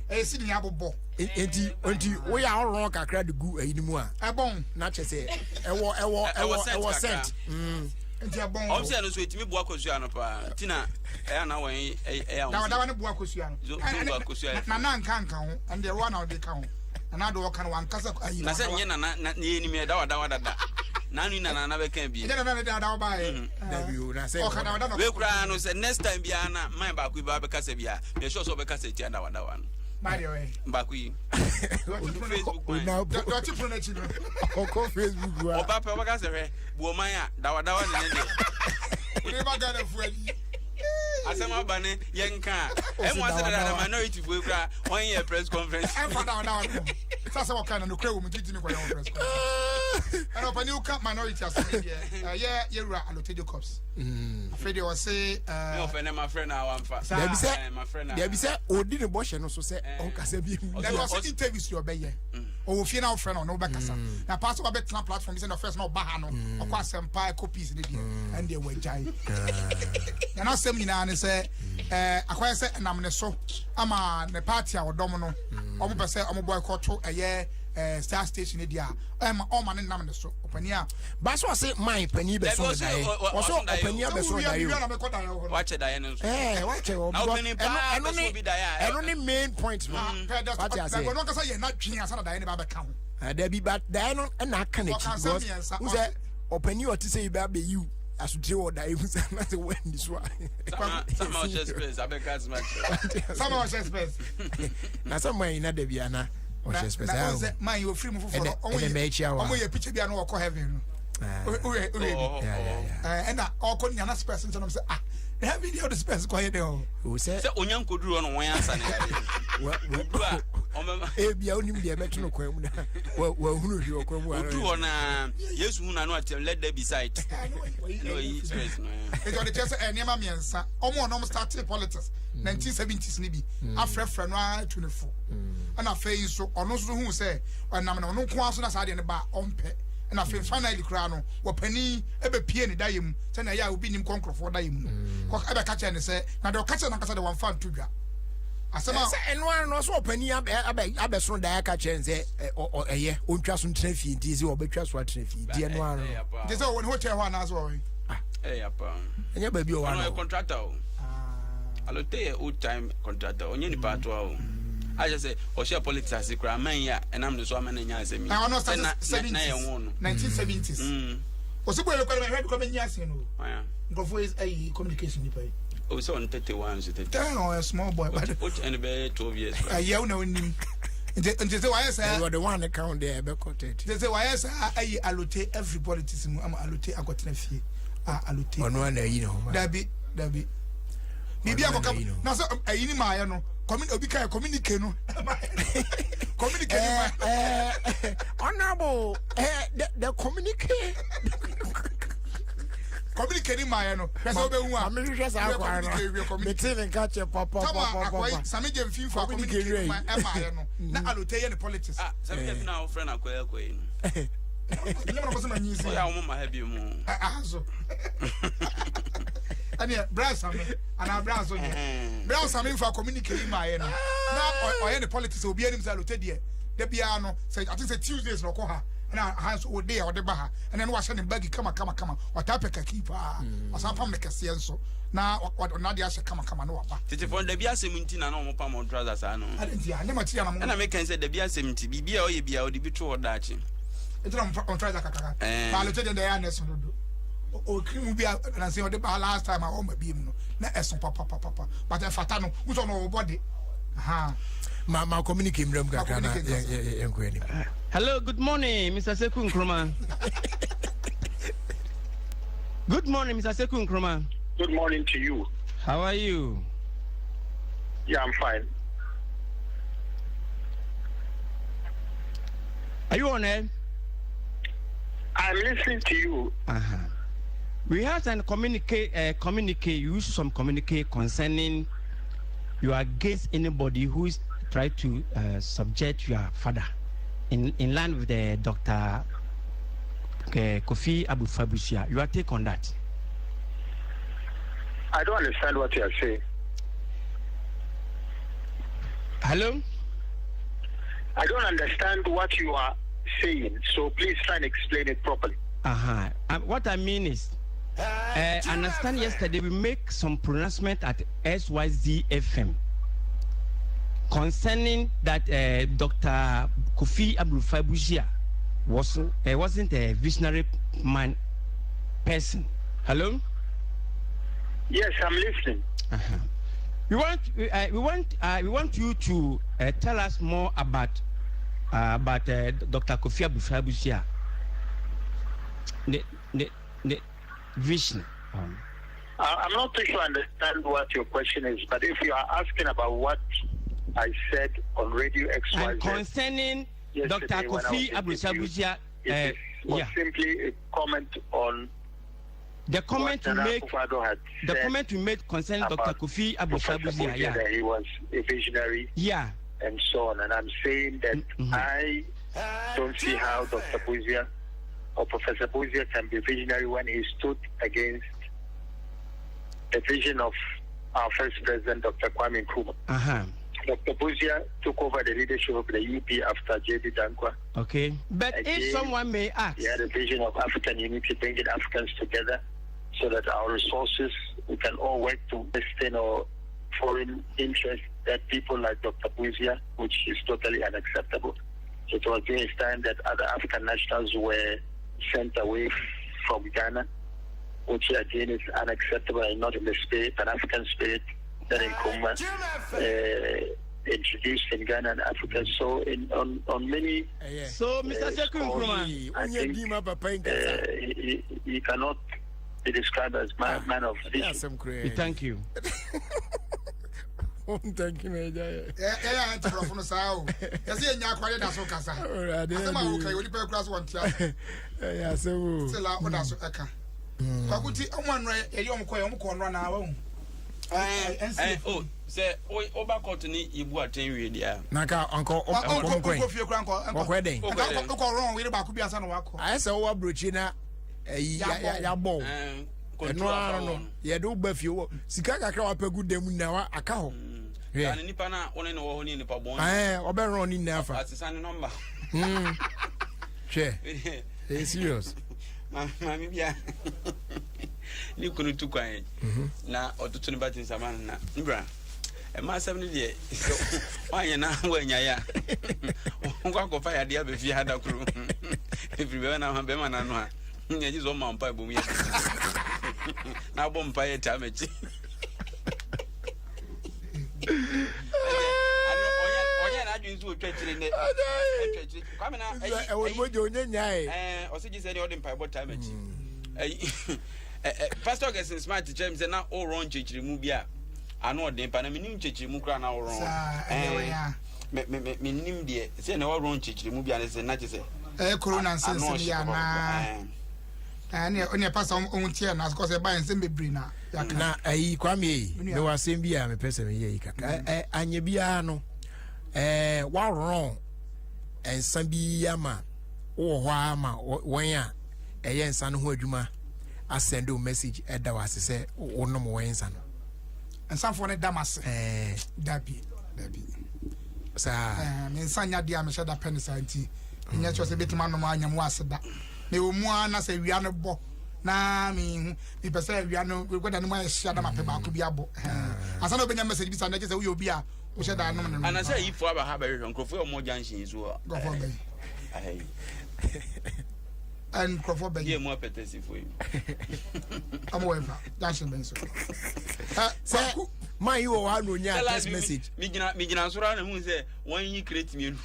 Ɛyɛ seed ni abobɔ. Eti eti wo ya ɔrɔn kakra de gu ɛyi ni mu a. Ɛbɔn. Na kyɛ sɛ ɛwɔ ɛwɔ ɛwɔ ɛwɔ scent. Nti ɛbɔn. Ɔmo sɛ no so etimi bu akosua no paa. Ti na ɛyɛ na wɔn ɛyɛ ahom. Dawadawa ne bu akosua no. Zo bu akosua. Nana nka nka ho ɛn deɛ wɔn na ɔde ka ho. Nana de ɔka no wankasa ayi. Na sɛ nyɛ nana na yɛ nim yɛ dawadawa dada. Nanu nana na bɛka bi. Ɛnyɛ nana ne dawadawa ba yɛ. Dabi o na sɛ. Ɔka dawadawa na. Wei koraa no sɛ next time biara na man baako bi ba bɛkasa bi a mɛ sure sɛ ɔbɛkasa tia dawadawa no. Baako yi. Facebook man. Dɔkye pono n'akyi no. Ɔkɔ Facebook wa. Ɔba pɛ ɔbɛka sɛ hwɛ buoman a dawadawa ne ne deɛ. Wode ba Ghana fo ani. Asɛm aba ne yɛnka a ɛmu asɛ dada minority foɔ kura wɔn yɛ press conference. Ɛnfa dawadawa no sɛ sɛ wɔka na nokura wɔ mu titimi kɔyɛ wɔn press conference. Ɛna ɔpɛ ne woka minority asɛm yi deɛ ɛyɛ yɛwura Alote Jacobs. Afei deɛ ɔse. Ne ɔfɛ ne ma frɛ na wamfa. Dabi sɛ dabi sɛ odi ne bɔhyɛ no so sɛ ɔnkasa bi mu. Dabi ɔse interviews deɛ ɔbɛyɛ. Ɔwɔ fie na ɔfrɛ no ɔno wobɛkasa. Na paa sɛ wabɛtena platform bi sɛ na first na ɔba ha no ɔkɔ asɛmpa ɛkɔ peace ne deɛ ɛne deɛ wagyae. Na n'asɛm nyinaa ne sɛ akɔyɛ sɛ ɛnam ne so ama ne party a ɔdɔm no ɔmo pɛ sɛ ɔmo boycott ɛyɛ star station ne deɛ a ɛma ɔma ne nam ne so ɔpanin a. Baso ɔse man panin bɛ sɔn daeɛ ɔsɔ ɔpanin abɛ sɔn daeɛ o. Wakyɛ daeɛ no nso. Ɛɛ wakyɛ wɔ ɛno ne ɛno ne main point no. Wate ase. Ɔno ankasa yɛ n'adwene ansa na daeɛ no ba bɛka ho. Dabi ba daeɛ no ɛna aka n'akyi because n sɛ ɔpanin ɔte sɛ yi bɛ abɛyi asotire wɔ daeɛ mu sɛ anase wɔani so a. Sama ɔhyɛ space abɛka asoma kyerɛ. Sama ɔhyɛ space. Na sɛ man yi na dabi ana ɔhyɛ space. Na ɔsɛ man yi ofiri mu foforɔ no ɔmo yɛ picture bi a no ɔkɔ heaven no. Oyɛ bi ɛna ɔkɔ ne nana space nkyɛn sɛ ah heaven deɛ ɔde space kɔ yɛ dɛ o. Sɛ onya nkoduru hɔ no wɔn ansa ne yare. Oduru a ɔmɛma. Ebia onim deɛ ɛbɛto no kwan mu na wahunu hwee wɔ kwan mu. Oduru hɔ na Yesu hu na no akyerɛ let there be sight. Na oyi space no. Eti ɔde kyerɛ sɛ nneɛma mmiɛnsa ɔmo ɔnom start politics 1970s ni bi afrɛfrɛ no ara tu ne fo. Ɛna afei nso ɔno nso hu sɛ ɔnam na ɔno nko ara so na saa deɛ no ba ɔmpɛ. Ɛna afei finally koraa no wɔpanin ɛbɛpie ne daeɛ mu sɛnea ɛyɛ a obi nim kɔ nkurɔfoɔ daeɛ mu no ɛbɛka kyerɛ ne sɛ na deɛ ɔka kyerɛ no ankasa deɛ wɔmfa nto dwa asɛm a sɛ ɛno ara no ɔsɛ ɔpanin abɛsono daeɛ aka kyerɛ ne sɛ ɛyɛ ɔntwa so ntena fie nti sɛ ɔbɛtwa so atena fie nti ɛno ara no nti sɛ ɔwɔ ne hotel hɔ anaasɛ ɔwɔ ɛnyɛ baabi ɔwɔ ano contractor o Alote yɛ old time contractor ɔnyɛ nipa atoa o ahyɛ sɛ ɔhyɛ politics ase koraa man yi a ɛnam ne so ama no nya asɛm yi na yɛn ho no 1970s. Ɔsɛ bɔ yɛ kɔ ɛhwɛ de kɔ bɛ nyi ase no. Nkurɔfoɔ ayi communication nipa yi. O sɛ ɔno 31 so 30. Ten ɔyɛ small boy. O kyɛn no bɛyɛ 12 years. Ɛyɛ wo na onim. Nti nti sɛ wayɛ saa. Ɛwɔ de one count there ɛbɛkɔ 30. Nti sɛ wayɛ saa ayi alote every politics mu ama alote akɔtena fie. A alote. Ɔno ana ayi ne ho ma. Dabi dabi. Biribi akɔka na sɛ ayi ni maayɛ no. Obi ka communicate no. Communicate ni maayɛ. Honorable, the communicate. Communicate ni maayɛ no. Hwɛ sɛ wobɛhu a. Maame hwehwɛ saa akwa no. Mete ne nka kyɛ papa Tama papa akɔyi papa. Sami gye mfimfo a Communicate communicate wei. ma ɛmaayɛ no. Na alote yɛ ne politics. Ah, sɛ mi na wofrɛ no akɔyɛ akɔyɛ no. Ɛnyɛ mo na kɔsɛ ma nyi si. Ɔyɛ a wɔn ma ha bi mu. Ah so. Ɛneɛ bra Sami anaa bra so nyɛ. Bra Sami nfa communicate yi maayɛ no. Na ɔyɛ ne politics obi anim sɛ alote deɛ. Da biara no sɛ ate sɛ Tuesdays na ɔkɔ ha. Ɛna ha nso ɔde a ɔde ba ha. Ɛna no wahyɛ ne bagi kama kama kama. Ɔtaa pɛ kaki paa. Ɔsan pam ne kɛseɛ nso. Na ɔna de ahyɛ kama kama na waba. Tete fɔ dabi asɛm nti na na wɔn pam wɔn trouser saa no. Ade nti a ne ma ti anam. Ɛna meka sɛ dabi asɛm nti biribi a ɔyɛ bia ɔde bi to hɔ daakye. Nti na ɔn trouser kakaka. Ba alote deɛ deɛ ɛyɛ anɛso dodo. Okiri mu bi a nansi ɔde ba last time a ɔma bi mu no na ɛso papapapa but ɛfata no wosɔ no ɔbɔ de. Ma ma communicate mmerɛ mu kakra na yɛnkɔ anim. Hello, good morning, Mr. Sekou Nkrumah. Good morning, Mr. Sekou Nkrumah. Good morning to you. How are you? Yeah, I'm fine. Are you on air? I'm listening to you. Uh-huh. We had an communicate, you use some communicate concerning you are against anybody who is trying to subject your father in line with the Dr. Kofi Abrefa Busia. Your take on that? I don't understand what you are saying. Hello? I don't understand what you are saying, so please try and explain it properly. Uh-huh. What I mean is, I understand yesterday we make some pronouncement at SYZ FM concerning that Dr. Kofi Abrefa Busia wasn't a visionary man person. Hello? Yes, I'm listening. Uh-huh. We want you to tell us more about Dr. Kofi Abrefa Busia. The vision. I'm not too sure I understand what your question is, but if you are asking about what I said on Radio XYZ and concerning Dr. Kofi Abrefa Busia, it was simply a comment on the comment you make. The comment you made concerning Dr. Kofi Abrefa Busia, yeah, that he was a visionary, yeah, and so on. And I'm saying that I don't see how Dr. Busia or Professor Busia can be visionary when he stood against the vision of our first president, Dr. Kwame Nkrumah. Uh-huh. Dr. Busia took over the leadership of the UP after J.B. Danquah. Okay. But again, if someone may ask... He had a vision of African unity, bringing Africans together so that our resources, we can all work to sustain our foreign interests, that people like Dr. Busia, which is totally unacceptable. It was during his time that other African nationals were sent away from Ghana, which again is unacceptable and not in the spirit, an African spirit that Nkrumah introduced in Ghana and Africa. So in on many so Mr. Sekou Nkrumah, I think he cannot be described as man of vision. Thank you. Thank you, Major. Yeah, Oh, say, Oba Courtney, you bought 10 years. Naka, Uncle, I saw a brochina, a ball. No, yeah, do buff you. Sika kakra good dem now, a cow. Yeah, Nipana, only no one in the pub. Eh, Oberon in Nafa. That's a number. Sure, it's serious. Mammy, yeah. You couldn't do quiet. Now, or to turn back in Savannah. Bra. A mass 70 years. Why you now when you are? Walk of fire, dear, if you had a crew. If you were now, Bemana. Yɛgye sɛ ɔma mpa bom yɛ na abɔ mpa yɛ taa m'akyi. Ɔnyɛ n'adwene nso ɔtwa akyire nɛ atwa akyire Kwame na ɛyi ɛwɔ ne mogya ɔnyɛ nyae ɛɛ ɔsɛ gye sɛ deɛ ɔde mpaebɔ taa m'akyi ɛyi Pastor Augustine Smart kyerɛ mi sɛ na ɔrɔ nkyerɛkyerɛmu bi a ano ɔden pa na menim nkyerɛkyerɛmu koraa na ɔrɔ ɛɛ menim deɛ sɛ na ɔrɔ nkyerɛkyerɛmu bi a ne sɛ na kyerɛ sɛ ɛyɛ corona nsɛnsɛm yi anaa ɛne ɛne pastor ɔn tiɛ na asokɔ sɛ ɛba nsɛm bebree na yaka. Na ayi Kwame yi mewɔ asɛm bi a mepɛ sɛ meyɛ yi kakra ɛ anyɛ biara no ɛɛ waworɔn nsa bi ama wowɔ hɔ ara ma wɔn a ɛyɛ nsa no ho adwuma asɛnde wo message ɛda wo ase sɛ wonom wɔn nsa no. Nsafoɔ no da m ase. Dabi dabi. Saa. Me nsa nya deɛ a mehyɛ da pɛ no saa nti nyɛ kyerɛ sɛ bɛtumi anom anya mu ase da. Mewɔ mu ara na sɛ awia no bɔ na mehu mepɛ sɛ awia no wɛda no mu ayɛ hyia na mapɛ baako bi abɔ. Ansa na wobɛnya message bi saa na kyerɛ sɛ woyɛ obi a wohyɛ da anom no no. Anasɛ ayifoɔ aba ha bɛhwehwɛ nkurɔfoɔ a wɔwɔ junction yi so a. Nkurɔfoɔ bɛn? Nkurɔfoɔ bɛn? Yɛ mu apɛtɛsifoɔ yi. Ɔmo wɔ ɛfa junction bɛn so. Sɛ man yi wɔ hɔ a na onya text message. Megyina soro a na hu sɛ wɔn yi crate mmienu.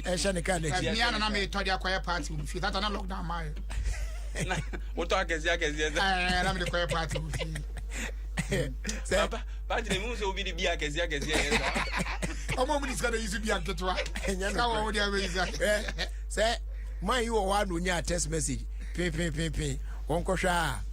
Ɛhyɛ ne kaa n'akyi. Mmea na na metɔ de akɔyɛ party wɔ fie tata na lockdown maa yɛ. Na wotɔ akɛseɛ akɛseɛ sɛ. Ɛɛ na mede kɔyɛ party wɔ fie. Sɛ party na mu sɛ obi de bi akɛseɛ akɛseɛ yɛ saa. Ɔmo a ɔmo de sika na yi so bi anketewa. Ɛnyɛ Sika wɔ wɔn de abɛyi sa. Sɛ man yi wɔ hɔ a na onya text message pinpinpinpin wɔn kɔhwɛ a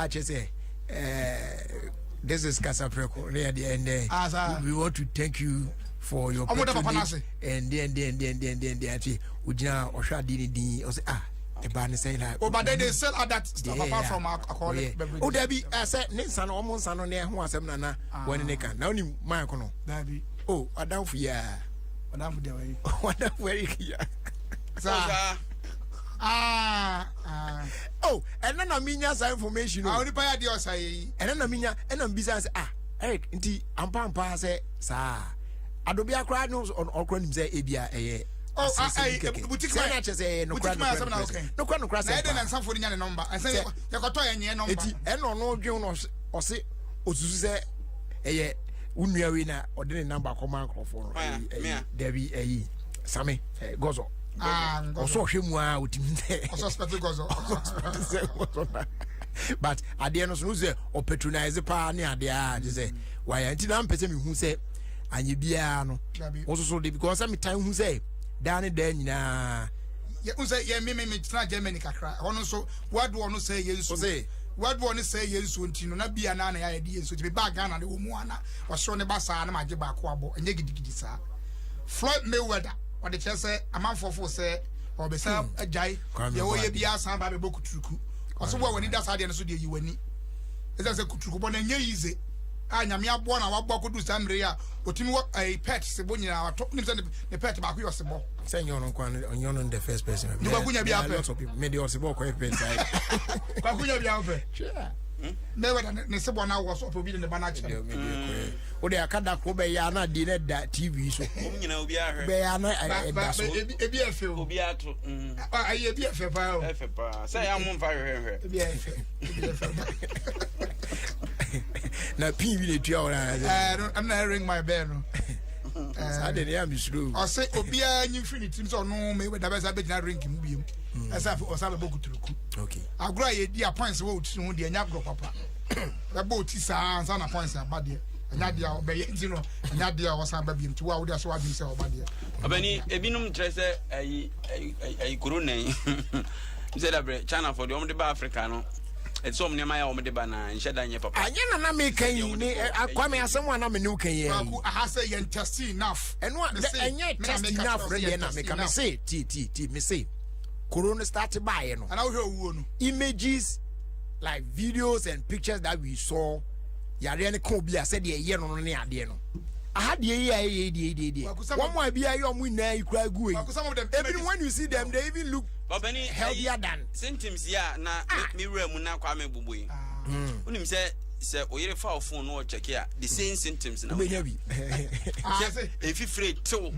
akyɛ sɛ ɛɛ this is Kasapreko ne yɛ deɛ ɛndɛ ah, we want to thank you for your patronage and then then then then then then ati ogyina ɔhwɛ adeɛ ne din ɔsɛ ah ɛbaa ne sɛn na. o but then they sell other stuff apart from alcoholic beverages. o dabi ɛsɛ ne nsa no ɔmo nsa no ne ɛho asɛm nana wɔne ne ka na onim maa ko no. Dabi. O adamfo yi a. Adamfo deɛ wɔyi. Adamfo Eric yi a. Saa. Ah, ah. Oh, ɛna na mi nya saa information o. Ah, onipa yɛ adeɛ ɔsa yɛ yi. Ɛna na mi nya ɛna mi bisa sɛ ah Eric nti ampa ampa sɛ saa adobia koraa no ɔkora nim sɛ ebia ɛyɛ. Oh, ah, eh, boutique man. Sɛ na kyerɛ sɛ ɛyɛ nokora nokora nokora nokora sɛ. Na ɛdɛ na nsafo no nya ne nɔmba. Ɛsɛ yɛkɔtɔ yɛ nyɛ nɔmba. Eti ɛna ɔno dwen no ɔse osusu sɛ ɛyɛ wo nua wei na ɔde ne namba kɔma nkurɔfoɔ no ɛyi dabi ɛyi same gɔzɔ ɔsɔ ɔhwɛ mu a ɔtumi sɛ ɔsɔspɛte gɔzɔ ɔsɔspɛte sɛ gɔzɔ na but adeɛ no so no sɛ ɔpatronise paa ne adeɛ a gye sɛ wayɛ nti na mpɛ sɛ mehu sɛ anyɛ biara no wo soso de because sɛ metan hu sɛ daa ne daa nyinaa n sɛ yɛ me me me tena Germany kakra ɛhɔ no nso wadoɔ no sɛ yɛ nsuo wadoɔ no sɛ yɛ nsuo nti no na bia na na yɛayɛ de yɛ nsuo nti mebaa Ghana no wɔ mu ana ɔsoro ne ba saa na magye baako abɔ ɛnyɛ gidigidi saa Floyd Mayweather ɔde kyerɛ sɛ amanfoɔ fo sɛ ɔbɛsa hmm. agyae deɛ ɔyɛ biara san ba bɛbɔ kuturuku ɔso wo a w'ani da saa deɛ no so deɛ yi w'ani ɛsɛ sɛ kuturuku bɔ no ɛnyɛ yize a nyame aboa na waboa kɔdu saa mmerɛ yi a ɔtumi wɔ ɛyi pet sebɔ nyinaa watɔ nim sɛ ne pet baako yɛ ɔsebɔ sɛ nyɛ ɔno nkwa ɔnyɛ ɔno the first person ne kwaku nya bi apɛ me de ɔsebɔ ɔkɔyɛ pet saa kwaku nya bi apɛ Mayweather ne sebɔ no awɔ so ɔpɛ obi de ne ba no akyɛ no wode aka da koro bɛyɛ ana adeɛ no da tv so bɛyɛ ana ɛda so ebi ɛfɛ o obi ato ayi ebi ɛfɛ paa o ɛfɛ paa sɛ yɛ amo nfa hwehwɛ nhwɛ ebi ɛfɛ ebi ɛfɛ na pin bi na etua wɔn a ɛɛ ɛno na ring my bell no saa de ne yɛ amisuro ɔsɛ obiara nyi firi ne tirim sɛ ɔno Mayweather bɛsa bɛgyina ring mu biem ɛsɛ afei ɔsa bɛbɔ kuturuku agorɔ a yɛdi a points wɔ otiri ho deɛ ɛnyɛ agorɔ papa bɛbɔ oti saa ansa na points aba deɛ ɛnyɛ adeɛ a ɔbɛyɛ nti no ɛnyɛ adeɛ a ɔsan ba biem nti wo a wode ahyɛ w'adwene sɛ ɔba deɛ. Ɔbɛni ebinom kyerɛ sɛ ɛyi ɛyi ɛyi corona yi sɛ dabrɛ China fo deɛ wɔn de ba Africa no ɛte sɛ wɔn nneɛma yɛ a wɔn de ba na nhyɛ da nyɛ papa. Anyɛ na na meka yi ne Kwame asɛm a na me ne wo ka yi. Kwaku aha sɛ yɛn test enough. Ɛno a ɛnyɛ test enough ne deɛ na meka me se ti ti ti me se corona start baeɛ no. Ana wohwɛ owuo no. Images like videos and pictures that we saw yareɛ no ka obi a sɛdeɛ ɛyɛ no no ne adeɛ no aha deɛ yi a ɛyɛ deɛ deɛ deɛ wɔn a bi ayɛ wɔn nyinaa yi kura gu yi ebinom when you see them they even look healthier than. symptoms yi a na ah. me wura mu na kwame bobo yi ah. wonim sɛ. Sɛ oyere fa wo phone no ɔkyɛke a, the same symptoms na wobɛnya bi. Ɛfifire tew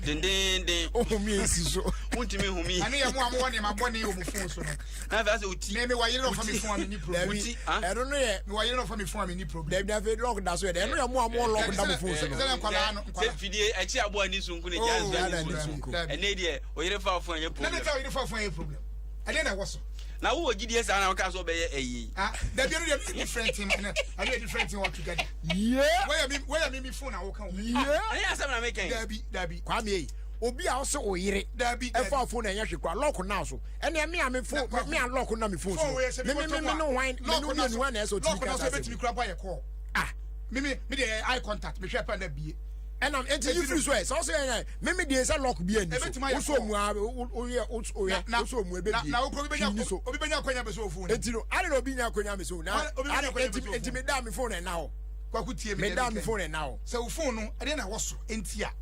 dendenden. Wohome nsi so. Wontumi home. Ɛne yɛ mo a mowɔ nneɛma bɔne wɔ mo phone so no. Na afei asɛ oti. Me me wɔ yere na ɔfa me phone a menni problem. Oti, ah? Ɛno no yɛ. Me wɔ yere na ɔfa me phone a menni problem. Dabi na afei lock da so yɛ dɛ. Ɛno yɛ mo a mowɔ lock da mo phone so no. Sɛ nkwadaa no nkwadaa. Sɛ fidie akyi aboa ani so nko na gya nso ani so nko. Ɛnɛ deɛ oyere fa phone yɛ problem. Na ne ta oyere fa phone yɛ problem. Ɛdeɛ na ɛwɔ so. Na wowɔ gyidie saa na woka sɛ ɔbɛyɛ ayi yi. Ah, dabi ɛno deɛ ɛno yɛ different thing ɛno ɛno yɛ different thing altogether. Yeah. Wɔyɛ mi wɔyɛ mi mi phone na wɔka wɔn. Yeah. Ɛnyɛ asɛm na meka yi. Dabi dabi. Kwame yi obi a ɔsɛ oyere. Dabi dabi. Ɛfa phone ɛnyɛ hwɛ kura lock na so ɛnna ɛmi a mi phone mi a lock na mi phone so. Mi mi mi mi no hwan mi no mi hwan na ɛsɛ otimi kasa. Lock na so ebetumi kura bɔ ayɛ kɔɔ. Ah. Mi mi mi de eye contact mi hwɛ pɛ na bie. Ɛnam eti yi firi so ɛ sɛ ɔsɛ yɛn mímí deɛ sɛ lock bi ɛni so wosɔ mu a oyɛ oyɛ wosɔ mu ebe bie na obi benya ni so obi benya akonya bɛ so ofun eti no adi na obi nya akonya mi so na adi eti eti mi da mi phone ɛna hɔ Kwaku tie mi da mi phone ɛna hɔ sɛ o phone no ɛdeɛ na ɛwɔ so enti a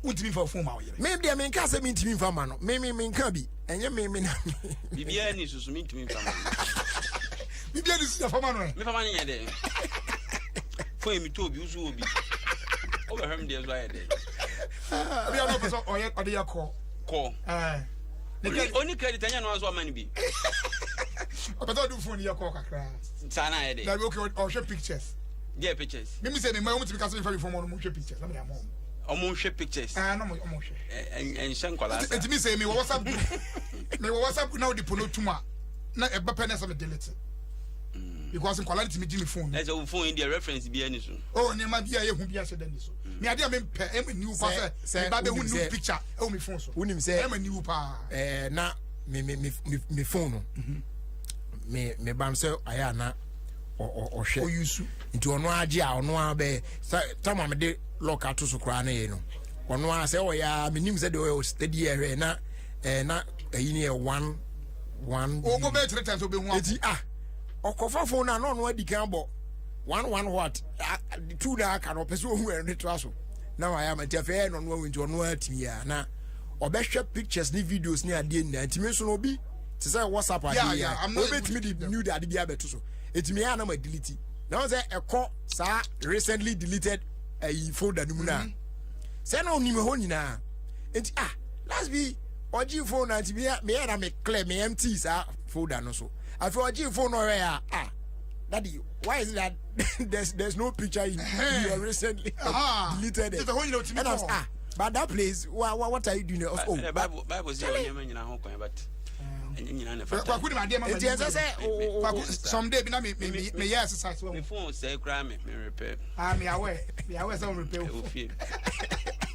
wontumi nfa phone ma ɔyere mi deɛ mi nka sɛ mi ntumi nfa ma no mi mi mi nka bi ɛnyɛ mi mi na mi. Biribiara ni soso mi ntumi nfa ma no. Biribiara ni soso fa ma no ɛ. Mi fa ma no nyɛ dɛ. Fone mi to obi wosu obi. Wobɛhwɛ mi deɛ so ayɛ dɛ. Obi a ɔpɛ sɛ ɔyɛ ɔde yɛ kɔ. Kɔ. Ɛɛ. Oni credit ɛnyɛ no nso ɔma no bi. Ɔpɛ sɛ ɔde phone yɛ kɔ kakra. Saa na ayɛ dɛ. Dabi okay ɔhwɛ pictures. Deɛ pictures. Mímí sɛ mi mma ɔmo tumi ka sɛ mi fa mi phone ɔmo hwɛ pictures na mi yɛ ama ɔmo. Ɔmo nhwɛ pictures. Ɛɛ na ɔmo ɔmo hwɛ. Ɛnhyɛ nkwadaa saa. Eti mi sɛ mi wɔ WhatsApp group mi wɔ WhatsApp na ɔde pono tum a na ɛba pɛ na ɛsɛ mi delete. Because nkwadaa no tumi gye mi phone. Ɛsɛ wo phone yi deɛ reference bi ɛni so. Oh nneɛma bi a ehu bi ahyɛ dɛ ni so. Mi adeɛ a mi mpɛ ɛma niwu pa sɛ mi ba bɛ hu new picture ɛwɔ mi phone so. Wonim sɛ ɛma niwu paa. Ɛɛ na mi mi mi mi phone no. Mi mi ba sɛ ayɛ ana ɔhwɛ. Oyusu. Nti ɔno agye a ɔno abɛ sɛ tam a mede lock ato so koraa ne yɛ no ɔno a sɛ ɔyɛ a menim sɛ deɛ ɔyɛ steady ɛhwɛ na ɛɛ na ɛyi ne yɛ one one. Ɔbɔ bɛyɛ three times ɔbɛhu akɔ. Eti ah ɔkɔfa phone na na ɔno adi kan bɔ one one what two na aka no ɔpɛ sɛ ɔhu ɛno de toa so na wayɛ ama nti afei ɛyɛ no ɔno ahu nti ɔno atumi a na ɔbɛhwɛ pictures ne videos ne adeɛ nyinaa nti me nso no obi te sɛ WhatsApp adeɛ yi a obetumi de nude ade bi abɛto so etumi yɛ anam adelete na wɔn sɛ ɛkɔ saa recently deleted ɛyi folder no mu na sɛ na onim hɔ nyinaa nti ah last bi ɔgye phone na nti meyɛ meyɛ na me clear me empty saa folder no so afei ɔgye phone no ɔhwɛ ya ah daddy, why is it that there's no picture in your recently deleted it? And I'm ah, but that place, what are you doing? Oh, oh Bible, Bible says but Kwaku ni ma deɛ ma ma nti ɛsɛ sɛ Kwaku someday bi na mi mi mi yɛ exercise wɔ. Mi phone sɛ kura mi mi repair. Ah, mi awɛ mi awɛ sɛ mo repair o. Ofie.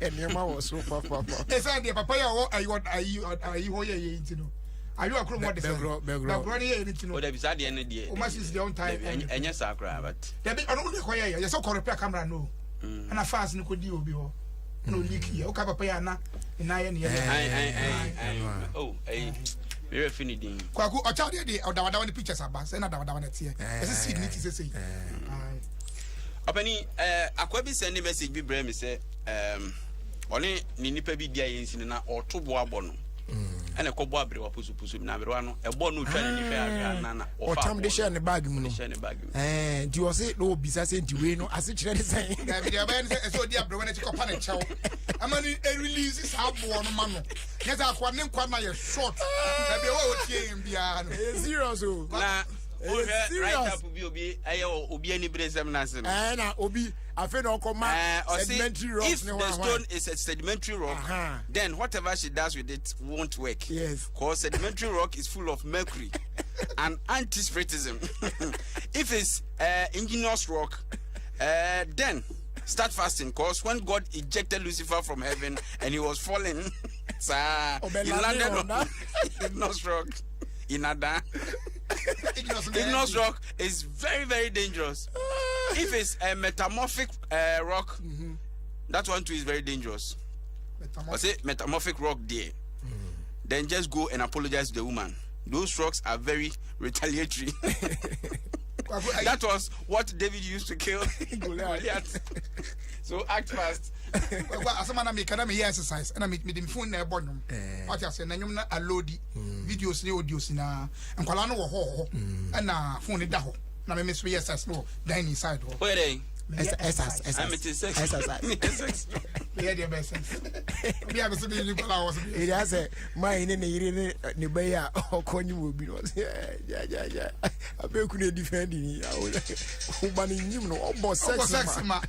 Nneɛma wɔ so papapa. Ɛsɛ deɛ papa yɛ ɔwɔ ayi ayi ayi hɔ yɛ yɛ nti no ayi wa kurom ɔde sɛ bɛgorɔ bɛgorɔ ne yɛ yɛ nti no. O dabi saa deɛ no deɛ. O ma sisi deɛ ɔnta yɛ. Ɛnyɛ saa koraa but. Dabi ɔno ɔno kɔ yɛ yɛ yɛ sɛ ɔkɔ repair camera no. Ɛna fast no kɔ di obi hɔ. Ɛna o leak yɛ o ka papa yɛ ana ne nan yɛ ne yɛ. Ayi ayi ayi ayi oh ayi mmerɛ fi ne din. Kwaku ɔkyɛ adeɛ de ɔdawadawa ne pictures aba sɛ na dawadawa na ɛteɛ ɛsɛ seed ne ti sɛ sɛyi. Ɔpɛni ɛɛ akwa bi send message bi brɛ mi sɛ ɛɛm ɔne ne nipa bi di a yɛn si no na ɔto bo abɔ no ɛna ɛkɔ bɔ aberewa pusupusu na aberewa no ɛbɔ no otwa n'ani hwɛ ahwɛ ana na ɔfa ɔtam de hyɛ ne bag mu no de hyɛ ne bag mu ɛɛ nti ɔse na ɔbisa sɛ nti wei no ase kyerɛ ne sɛn. Dabi deɛ ɔbɛyɛ ne sɛ ɛsɛ ɔdi aberewa n'akyi kɔpa ne kyɛw ama ne ɛrelease saa aboɔ no ma no nyɛ sɛ akoa ne nkwa na yɛ short dabi ɛwɔ a ɔtie yɛn biara no. Ɛyɛ serious o. Na wohwɛ write up bi obi ɛyɛ obi ani bere sɛm n'ase no. Ɛɛ na obi afei na ɔkɔ ma sedimentary rock if the stone is a sedimentary rock, uh-huh, then whatever she does with it won't work. Yes. Cause sedimentary rock is full of mercury and anti-spiritism. If it's igneous rock, then start fasting. Cause when God ejected Lucifer from heaven and he was falling, sir, he landed on igneous rock in Ada. Igneous rock is very, very dangerous. If it's a metamorphic rock, mm-hmm, that one too is very dangerous. I say metamorphic rock there. Then just go and apologize to the woman. Those rocks are very retaliatory. That was what David used to kill Goliath. So act fast. Asɛm na meka na meyɛ exercise ɛna mede me phone na ɛbɔ nnwom wate asɛ na nnwom na alodi videos ne audios na nkwalaa no wɔ hɔ hɔ ɛna phone no da hɔ. Na me me so yɛ exercise no wɔ dining side hɔ. Woyɛ dɛn? Meyɛ Exercise. Exercise. Exercise. Meyɛ deɛ bɛyɛ sex. Obi a mese meyɛ nipa la wɔ so. Ɛdi asɛ maa yi ne ne yere ne ne ba yi a ɔkɔ nye wɔ bi no ɔsɛ ɛɛ gya gya gya abɛku na edi fɛn di ni awo ɔba ne nyim no ɔbɔ Ɔbɔ sex sex ma.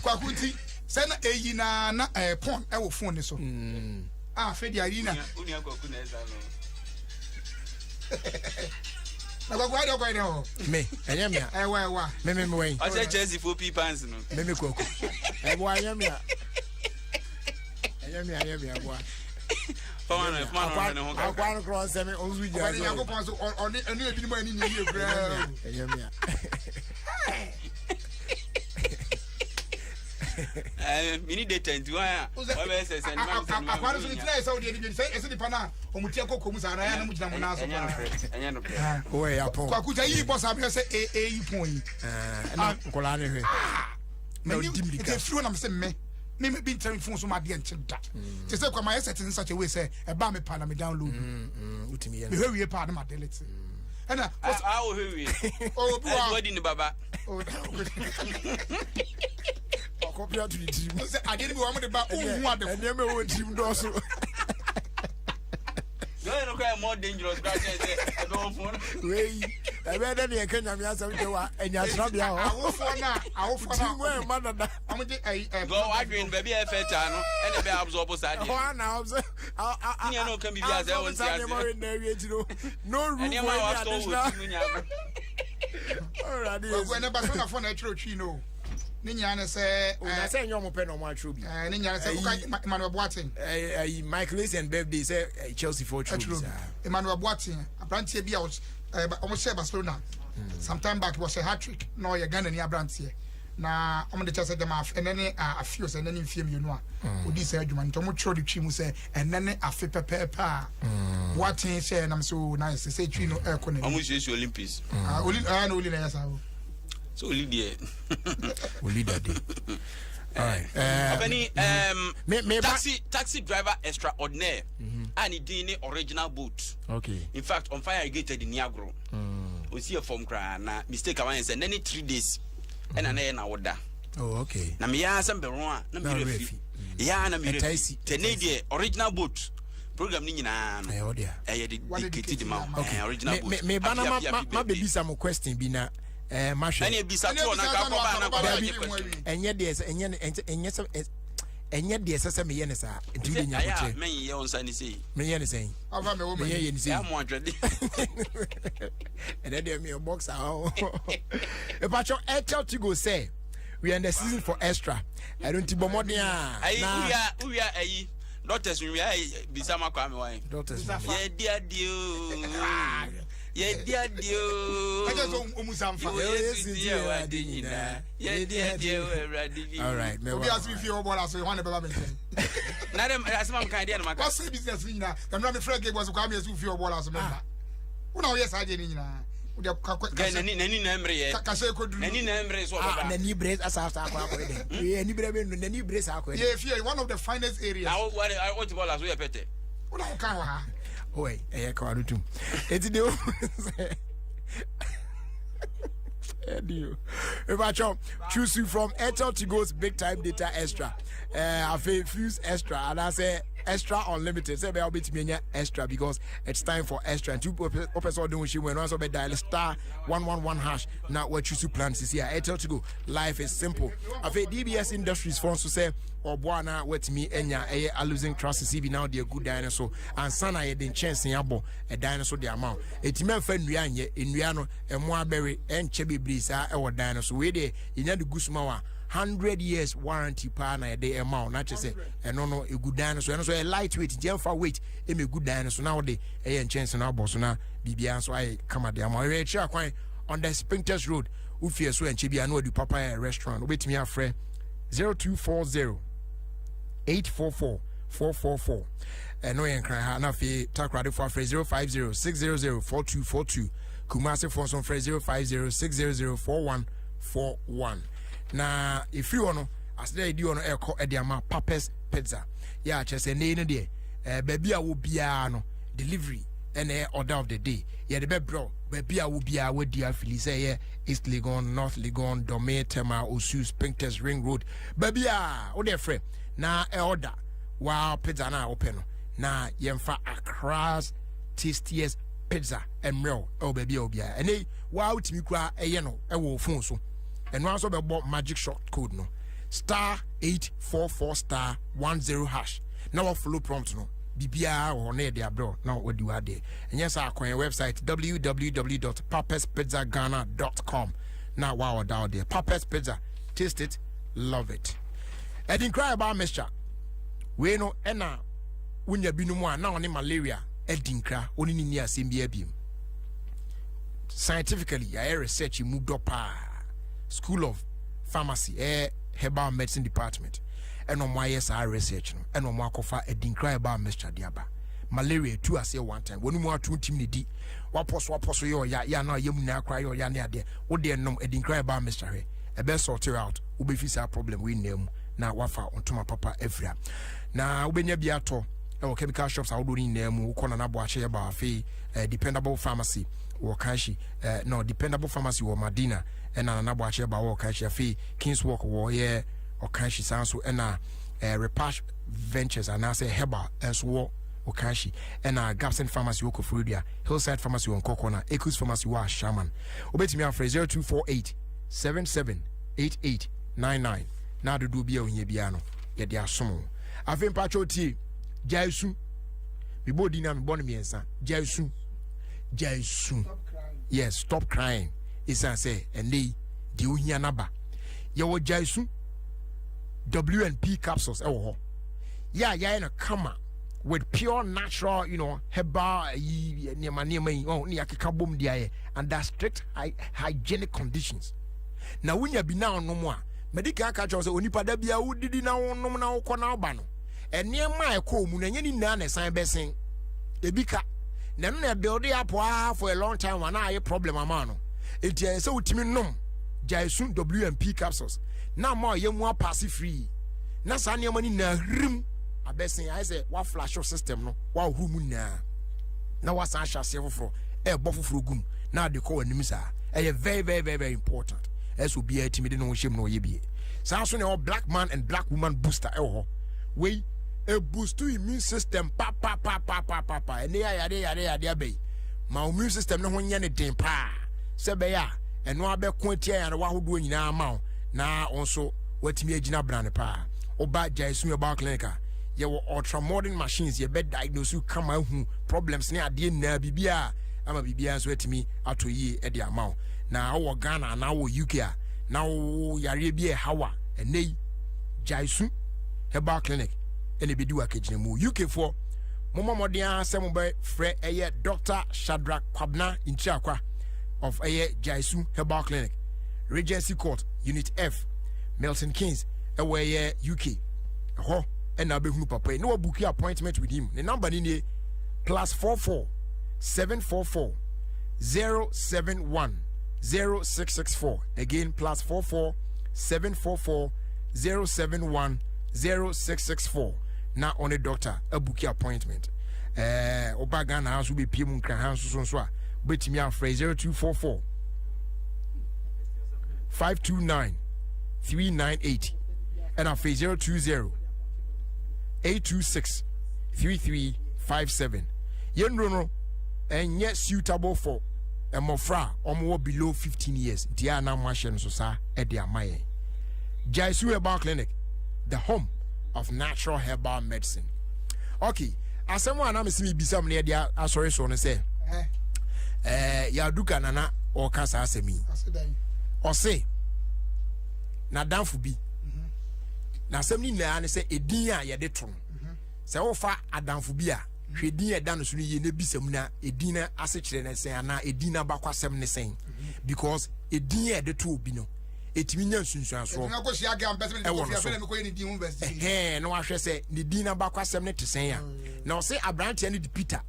Kwaku nti sɛ na eyi na na ɛɛ porn ɛwɔ phone ne so. A afei deɛ ayi na Onua Kwaku na ɛsa no. Na Kwaku adi ɔkɔ yi dɛ hɔ. Me ɛnyɛ me a. Ɛwɔ ɛwɔ. Me me me wɛn. Ɔhyɛ Chelsea fo pii pants no. Me me Kwaku. Ɛwɔ ɛnyɛ me a. Ɛnyɛ me a ɛnyɛ me a ɛwɔ. Fama no fama no ne ho kakra. Akwa no korɔ nsɛm ɔnso gyina Ɔbɛde Nyankopɔn so ɔne ɛne ebinom a ɛne ne yie koraa. Ɛnyɛ me a. Mini data nti wɔn a wɔbɛyɛ sɛ sɛ nima sɛ nima. Akwa no so ne tena yɛ sɛ wodeɛ de sɛ ɛsɛ nipa no a ɔmo ti akɔ kɔmu saa na ɛyɛ na mo gyina mo nan so paa. Ɛnyɛ no pɛ. Wɔyɛ yapɔn. Kwaku sɛ yi bɔ saa bɛyɛ sɛ eyi pɔn yi. Ɛna nkɔlaa ne hwɛ. Na ɔdi mirika. Nti efiri hɔ na mo sɛ mmɛ me me bi ntɛm phone so ma adeɛ nkye da. Te sɛ kwa ma yɛ set in such a way sɛ ɛbaa me paa na me download. Wotumi yɛ no. Mehwɛ wie paa na ma delete. Ɛna. A wohwɛ wie. Obi wa. Ɛdi ne baba. Ɔkɔpia to ne tirim. Sɛ adeɛ no bi wɔn de ba ohun ade. Nneɛma ɛwɔ tirim dɔɔso. Yɔyɛ no kora more dangerous kora kyɛn sɛ ɛbɛ wɔ phone. Wei ɛbɛyɛ dɛ deɛ ɛka nyame asɛm kyɛ wa anyakyerɛbea hɔ. Awofoɔ na awofoɔ na. Tirim ɛma dada. Wɔn de ɛyi ɛ. Gɔ wadwin baabi a ɛfɛ taa no ɛna ɛbɛ absorb saa deɛ. Ɛhɔ ana absorb. Nyɛ no kan biribi asɛ wɔn ti ase. Absorb saa nneɛma wei na awie akyi no. No room for any additional. Kwaku ɛnɛ Barcelona fo na ɛtwerɛ twi no ne nyinaa ne sɛ. O na sɛ ɛnyɛ ɔmo pɛ na ɔmo atwerɛ bi. Ne nyinaa ne sɛ woka Emmanuel Boateng. Ɛyi Michael Essien birthday sɛ Chelsea fo atwerɛ bi saa. Emmanuel Boateng aberanteɛ bi a ɔmo hyɛ Barcelona some time back wɔhyɛ hat trick na ɔyɛ Ghana ni aberanteɛ na ɔmo de kyɛ sɛ dɛm afe ɛnɛ ne afe o sɛ ɛnɛ ne mfie mmienu a odi saa adwuma nti ɔmo twerɛ de twi mu sɛ ɛnɛ ne afe pɛpɛɛpɛ a Boateng hyɛ nam so na sɛ sɛ twi no ɛkɔ n'anim. Ɔmo suasua Olympics. Ah oli ah na oli na ɛyɛ saa o. So oli deɛ. Oli dade. Ɔbɛni um, taxi taxi driver extraordinaire a ne din ne original boat. Okay. In fact on fire irrigated ni agorɔ. Osi yɛ fam koraa na mistake a wayɛ sɛ nɛ ne 3 days ɛna na yɛ na woda. Oh, okay. Na meyɛ ara sɛ mbɛrɔn a na meyerɛ fi. Yɛ ara na meyerɛ fi. Tɛ ne deɛ original boat program ni nyinaa no ɛyɛ de dedicate de ma wo original boat. Me ba na ma ma bebisa mo question bi na mahwɛ. Ɛne ebisa toɔ na nka akɔba na akɔba agye question. Ɛnyɛ deɛ sɛ ɛnyɛ ɛnyɛ sɛ ɛnyɛ deɛ sɛ sɛ meyɛ ne saa nti wode nya abokyerɛ. Mɛnyɛ wo nsa ne sei. Meyɛ ne sɛn. Meyɛ yɛ ne sei. Ɛyɛ mo adwene. Ɛnɛ deɛ meyɛ boxer hɔ. Mepakyɛw Airtel Tigo sɛ we are in the season for extra. Ɛno nti bɔ mmɔden a. Ayi wia wia ayi doctors wia ayi bisa ma kwame wan. Doctors. Yɛ di adi ooo. Yɛ di adi ooo. Ɛjɛ sɛ omu sanfa. Yɛ Yesu di yɛ wa di nyinaa. Yɛ di adi ooo Awurade bi. All right. Obi ase mi fie wɔ bɔɔla so ehwan na bɛba mi nkyɛn. Na dɛ asɛm a mi kan deɛ na ma ka. Wɔsɛ business ni nyinaa. Ɛmuna mi frɛ gay bɔ so kwame yɛ sɛ fie wɔ bɔɔla so mɛ nna. Wona woyɛ saa deɛ ni nyinaa. Nani nani na emere yɛ. Kasa ekoduru. Nani na emere so ɔbɛba. Nani bere asa asa akɔ akɔ dɛ. Ee ani bere bɛ no nani bere sa akɔ dɛ. Yɛ fie one of the finest areas. Na wo wo ti bɔɔla so yɛ pɛtɛ. Wona wo kan wɔ ha. Oi ɛyɛ kawa no tum. Eti de o sɛ. Ɛdi o. Ebakyɛw choose you from Airtel Tigo's big time data extra. Afei fuse extra anaasɛ extra unlimited sɛ ɛbɛyɛ wobɛtumi anya extra because it's time for extra nti wopɛ sɛ ɔde ho hyɛ mu ɛno asɛ wobɛ dial *111# na woachoose plan sisi a Airtel Tigo, life is simple. Afei DBS Industries fɔ nso sɛ ɔboa na woatumi anya ɛyɛ aluzinc trusses bi na wode agu dan no so ansa na yɛde nkyɛnsee abɔ ɛdan no so de ama wo. Ɛtumi amfa nnua anyɛ nnua no ɛmo abɛwe ɛnkyɛ bebree saa ɛwɔ dan no so. Wei deɛ yɛnya de gu so ma wo a 100 years warranty paa na yɛde ɛma wo na kyerɛ sɛ ɛno no ɛgu dan no so. Ɛno so ɛyɛ light weight nti ɛmfa weight ɛma ɛgu dan no so na wode ɛyɛ nkyɛnse no abɔ so na biribiara nso ayɛ kama de ama wo. Ɛhwɛ akyiri akwan on the Spintex Road wofie so ɛnkyɛ bia na wadu Papa yɛ restaurant. Wobɛtumi afrɛ 0240 844 444 ɛno yɛ Nkran ha, na afei Takoradefoɔ afrɛ 050 600 4242. Kumasefoɔ nso mfrɛ 050 600 4141. Na ɛfiri hɔ no aseda yɛdi hɔ no ɛrekɔ ɛde ama Papa's Pizza. Yɛ akyerɛ sɛ nnɛ yi no deɛ baabi a wɔ biara no delivery. Ɛna ɛyɛ order of the day. Yɛde bɛbrɛ wo baabi a wo biara wadi afili sɛ ɛyɛ East Legon, North Legon, Dome, Tema, Osu, Spintex, Ring Road, baabi a wode frɛ na order wa pizza no a wopɛ no na yɛmfa Accra's tastiest pizza mmerɛ wo ɛwɔ baabi a obiara. Ɛnɛ yi waa wotumi kura ɛyɛ no ɛwɔ phone so. Ɛno ara nso bɛbɔ magic short code no *844*10# na wa follow prompt no, biribiara wɔ hɔ na yɛde abrɛ na wadi w'adeɛ. Ɛnyɛ sɛ akɔyɛ website www.papaspizzaghana.com na wa ɔda wo deɛ. Papa's Pizza, taste it, love it. Ɛde nkira ɛbaa mixture wei no, ɛna wonya binom a na ɔne malaria adi nkra, ɔne ne ni asɛm bi abiem. Scientifically, yɛayɛ research mu dɔ paa. School of Pharmacy, ɛyɛ herbal medicine department, ɛna ɔmo ayɛ saa research no, ɛna ɔmo akɔfa Adinkra herbal mixture de aba. Malaria tu aseɛ one time. Wɔn mu ato ntim ne di wapɔ so, wapɔ so yɛ ɔya yɛ ana ɔyɛ mu nyinaa koraa yɛ ɔya ne adeɛ. Wodeɛ nom Adinkra herbal mixture hwɛ, ɛbɛ sort it out. Wobɛfi saa problem wei nyinaa mu na wafa ntoma papa afira na wobɛnya bi atɔ ɛwɔ chemical shops ahodoɔ no nyinaa mu. Wokɔ Nana Boakye yɛba afei Dependable Pharmacy wɔ Kanshi, no, Dependable Pharmacy wɔ Madina, ɛna Nana Boakye yɛba wɔ Kanshi, afei Kings Walk wɔ yɛ Ɔkanhyi saa nso, ɛna Repash Ventures anaasɛ Herbal nso wɔ Ɔkanhyi, ɛna Gapson Pharmacy wɔ Koforidua, Hillside Pharmacy wɔ Nkɔkɔ, na Ecus Pharmacy wɔ Ashaman. Wobɛtumi afrɛ 0248 77 88 99 na adodoɔ bi a ohia biara no yɛde asom wo. Afei mpakyɛw tie, gyae su. Mebɔ din na mebɔ no mmiɛnsa. Gyae su, gyae su, yes, stop crying. Ɛsiane sɛ ɛnnɛ yi deɛ ohia naba, yɛwɔ gyae su WNP capsules ɛwɔ hɔ yɛ a yɛayɛ no kama with pure natural herbal ayi nneɛma nneɛma yi ɔn ne yɛakeka bom de ayɛ under strict hygienic conditions. Na wonya bi na ɔnom a, mɛdi kan aka kyerɛ sɛ onipa da bia wodidi na wonom na wokɔ na woba no, nneɛma a ɛkɔɔ mu no, ɛnyɛ ne nyinaa na ɛsan bɛsen ebi ka na ɛno na ɛbuild up aa for a long time wa na ayɛ problem ama no. Eti ɛyɛ sɛ wotumi nom gyaesu WMP capsules na ama ɔyɛ mu apaase free na saa nneɛma no nyinaa hrim abɛsen, ayɛ sɛ waflash system no, wahohoro mu nyinaa na wasan ahyɛ aseɛ foforɔ, ɛɛbɔ foforɔ gum na ade kɔ w'anim saa. Ɛyɛ very very very very important. Ɛsɛ obiara tumi de ne ho hyɛ mu na ɔyɛ bie. Saa nso na ɛwɔ Black Man and Black Woman Booster ɛwɔ hɔ. Wei eboost immune system papapapapapa. Ɛne yɛ yadeɛ yadeɛ yadeɛ abɛyi ma immune system ne ho nyɛ ne den paa sɛ bɛyɛ a ɛno abɛko atia yarewa ahodoɔ nyinaa ama wo na wɔn nso watumi agyina brane paa. Ɔba Gyaesu Herbal Clinic a, yɛwɔ ultra modern machines, yɛbɛ diagnose kama ahu problems ne adeɛ nyinaa, biribiara ama biribiara nso atumi atɔ yie de ama wo. Na wowɔ Ghana anaa wɔ UK a na wo yareɛ bi ɛha wa, ɛnɛ yi Gyaesu Herbal Clinic ɛna ɛbɛdi wɔ akagyina mu. UK foɔ, mommɔ mmɔden ara sɛ mobɛfrɛ ɛyɛ Dr Shadrack Kwabena Ntiakwa of ɛyɛ Gyaesu Herbal Clinic, Regency Court, Unit F, Milton Keynes, ɛwɔ ɛyɛ UK ɛhɔ ɛna abɛhunu papa yi na wabook appointment with him. Ne number ni nie: +44 744 071 0664. Again, +44 744 071 0664 na ɔne doctor abook appointment. Ɔba Ghana ha nso, bɛpie mu Nkran ha nso so nso a, wobɛtumi afrɛ 0244 529 398, ɛna afei 020 826 3357. Yɛnnuro no ɛnyɛ suitable for mmɔfra a wɔwɔ below 15 years, nti a na mo ahyɛ no so saa ɛde ama yɛn. Jaisu Herbal Clinic, the home of natural herbal medicine. Okay, asɛm a na mesi mi bisa mu no, yɛde asɔre so no sɛ Yaduka nana ɔka saa asɛm yi, ɔse n'adamfo bi na asɛm no nyinaa ne sɛ edin a yɛde to no, sɛ wofa adamfo bi a, hwɛ din a ɛda no so no yie na bisa mu na edin no ase kyerɛ ne sɛn anaa edin no abakɔ asɛm ne sɛn, because edin a yɛde to obi no etumi nya nsunsuansoɔ ɛwɔ no so. Ɛhɛn, na wahwɛ sɛ ne din no abakɔ asɛm ne te sɛn a. Na ɔsɛ aberanteɛ no de Peter,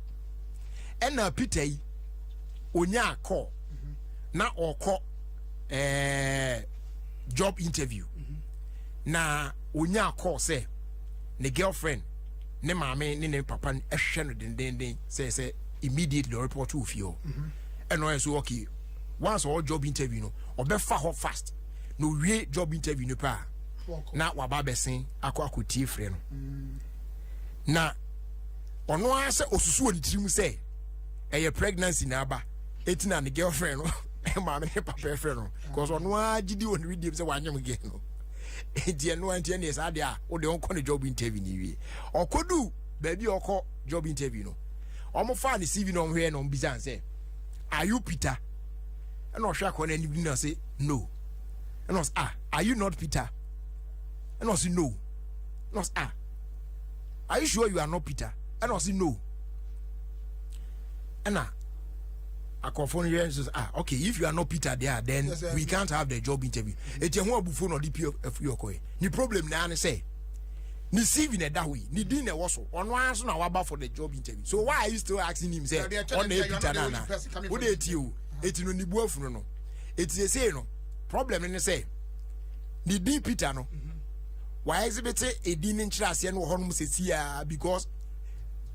ɛna Peter yi onya akɔ na ɔkɔ job interview na onya akɔ sɛ ne girlfriend ne maame ne ne papa ɛhwɛ no dendenden sɛ Immediately ɔreport wɔ fie hɔ. Ɛna ɔyɛ so okay. Once ɔwɔ job interview no, ɔbɛfa hɔ fast. Na owie job interview no pɛ a, na waba abɛsen akɔ akɔtie frɛ no. Na ɔno ara sɛ osusu wɔ ne tirim sɛ ɛyɛ pregnancy na aba eti na ne girlfriend no maame ne papa ɛfrɛ no because ɔno ara gye di wɔ ne widiem sɛ wanyem girl no. Enti ɛno ara nti ɛne saa deɛ a wode ɔnkɔ ne job interview ne wie. Ɔkɔdu baabi a ɔkɔ job interview no, wɔn faa ne CV na wɔn hwɛ na wɔn bisa sɛ, are you Peter? Ɛna ɔhwɛ akɔ n'anim na ɔsɛ no. Ɛna ɔsɛ ah, are you not Peter? Ɛna ɔsɛ no. Ɛna ɔsɛ ah, are you sure you are not Peter? Ɛna ɔsɛ no. Ɛna akɔfo no yɛ nso ah okay, if you are not Peter there, then yes, we can't have the job interview. Eti ɛho abufuo na ɔde pie afiri ɔkɔ yi. Ne problem naa ne sɛ ne CV na ɛda hɔ yi, ne din na ɛwɔ so, ɔno ara nso na waba for the job interview. So why are you still asking him sɛ ɔna yɛ Peter na ana? O de eti o, eti no ne bu afunu no. Eti sese no problem ne sɛ ne din Peter no wa exhibit edin ne nkyerɛ aseɛ no wɔ hɔnom sɛ siaa because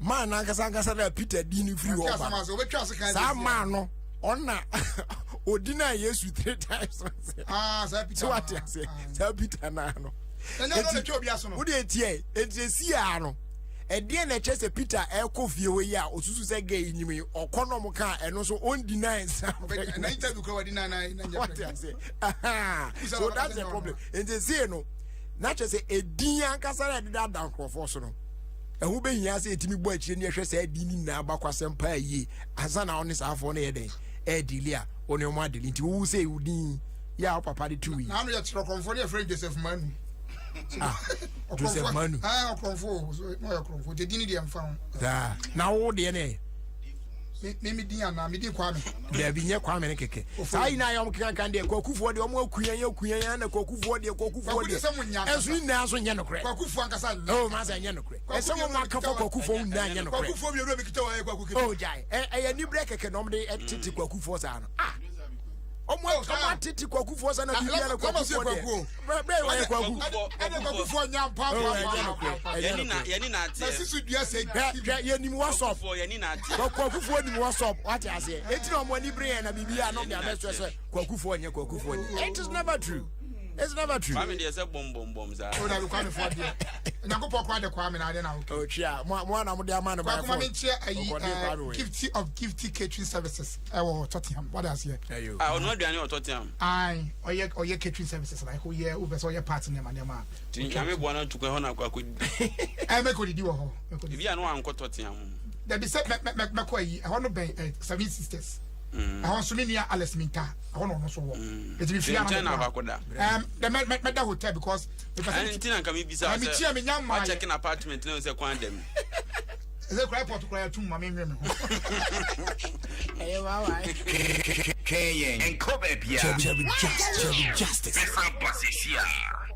man nankasa ankasa na Peter din no firi hɔ ba no, saa man no ɔna odi na Yesu three times. Ah, saa Peter so wate aseɛ, saa Peter naa no wode ɛtiɛ enti ɛsi a no ɛdeɛ na ɛkyɛ sɛ Peter ɛkɔ fie hɔ yi a osusu sɛ gay nyim yi ɔkɔ na ɔmo ka ɛno nso ɔndi nine sa wate aseɛ. So that's the problem. Enti ɛsie no na kyerɛ sɛ ɛdin ankasa na ɛdeda da nkurɔfoɔ so no, ɛho bɛhia sɛ ɛtumi bɔ akyire ne ɛhwɛ saa ɛdin no nyinaa bakwasɛm paa yie ansa na ɔne saa afoɔ no yɛ dɛn ɛɛdili a ɔne ɔmo adili. Nti wowu sɛ wo din yɛ a wo papa de tu yi. N'ano yɛ kyerɛ ɔkɔmfoɔ ne yɛfrɛ Joseph Manu. Ah, Joseph Manu. Ah, ɔkɔmfoɔ, na ɔyɛ ɔkɔmfoɔ. Nti din deɛ mfa ho. Daa, na wo deɛ ne? Me me din anaa, me din Kwame. Dabi nyɛ Kwame ne kɛkɛ. Saa yi na ayɛ ɔmo keka deɛ kwakufoɔ deɛ ɔmo akuya yɛ akuya yɛn na kwakufoɔ deɛ kwakufoɔ deɛ. Ɛnso ne nyinaa nso nyɛ nokorɛ. Kwakufoɔ ankasa nyɛ. Oh, masa nyɛ nokorɛ. Ɛsɛ wɔn aka fɔ kwakufoɔ nyinaa nyɛ nokorɛ. Kwakufoɔ mmienu a mi kita wɔn ayɛ kwaku keke. Oh, gyae. Ɛyɛ nibrɛ kɛkɛ na ɔmo de tete kwakufoɔ saa no. Ah. Ɔmo ɔmo atete kwakufoɔ saa na biribi ara kwakufoɔ deɛ. Bɛɛ bɛɛ wɔyɛ kwaku. Ɛna kwakufoɔ nya mpa mpa mpa. Yɛni na yɛni na ateɛ. Na sisi dua sɛ. Hwɛ hwɛ yɛ nim WhatsApp. Kwakufoɔ yɛni na ateɛ. Kwakufoɔ nim WhatsApp wate aseɛ. Eti na ɔmo ani bere yɛn na biribi a na ɔmo de abɛsɔ sɛ kwakufoɔ nyɛ kwakufoɔ nyɛ. It is never true. It's never true. Kwame deɛ sɛ bɔm bɔm bɔm saa. O dabi Kwame fɔ deɛ. Nyankopɔn kora de Kwame na ade na oke. Otwia mo mo ana mo de ama no by force. Kwame nkyɛ ayi Gifty of Gifty Catering Services ɛwɔ Tottenham. Wade aseɛ. Ah, ɔno aduane wɔ Tottenham. Ayi ɔyɛ ɔyɛ catering services like ɔyɛ wopɛ sɛ ɔyɛ party nneɛma nneɛma. Ti nyame boa no tukɔ hɔ na akɔ akɔdidi. Ɛ mɛkɔ didi wɔ hɔ. Ebi a no ankɔ Tottenham. Dabi sɛ mɛ mɛ mɛkɔ ayi ɛhɔ no bɛn ɛ Seven Sisters. Ɛhɔ nso me nua Alex Minta ɛhɔ na ɔno nso wɔ. Eti mi fi ano. Nkyɛn na akɔ akɔda. Ɛm dɛ mɛ mɛ mɛda hotel because. Ɛn ti na nka mi bisa sɛ. Ɛmi tia mi nya maa yɛ. Wa check in apartment na sɛ kwan dɛm. Ɛsɛ kura airport kura yɛ tum ma mi nwi mi ho. Ɛyɛ wa wa. Twɛn yɛn. Nkɔ baabiara. Chubby Justice. Bɛsan ba seesei ara.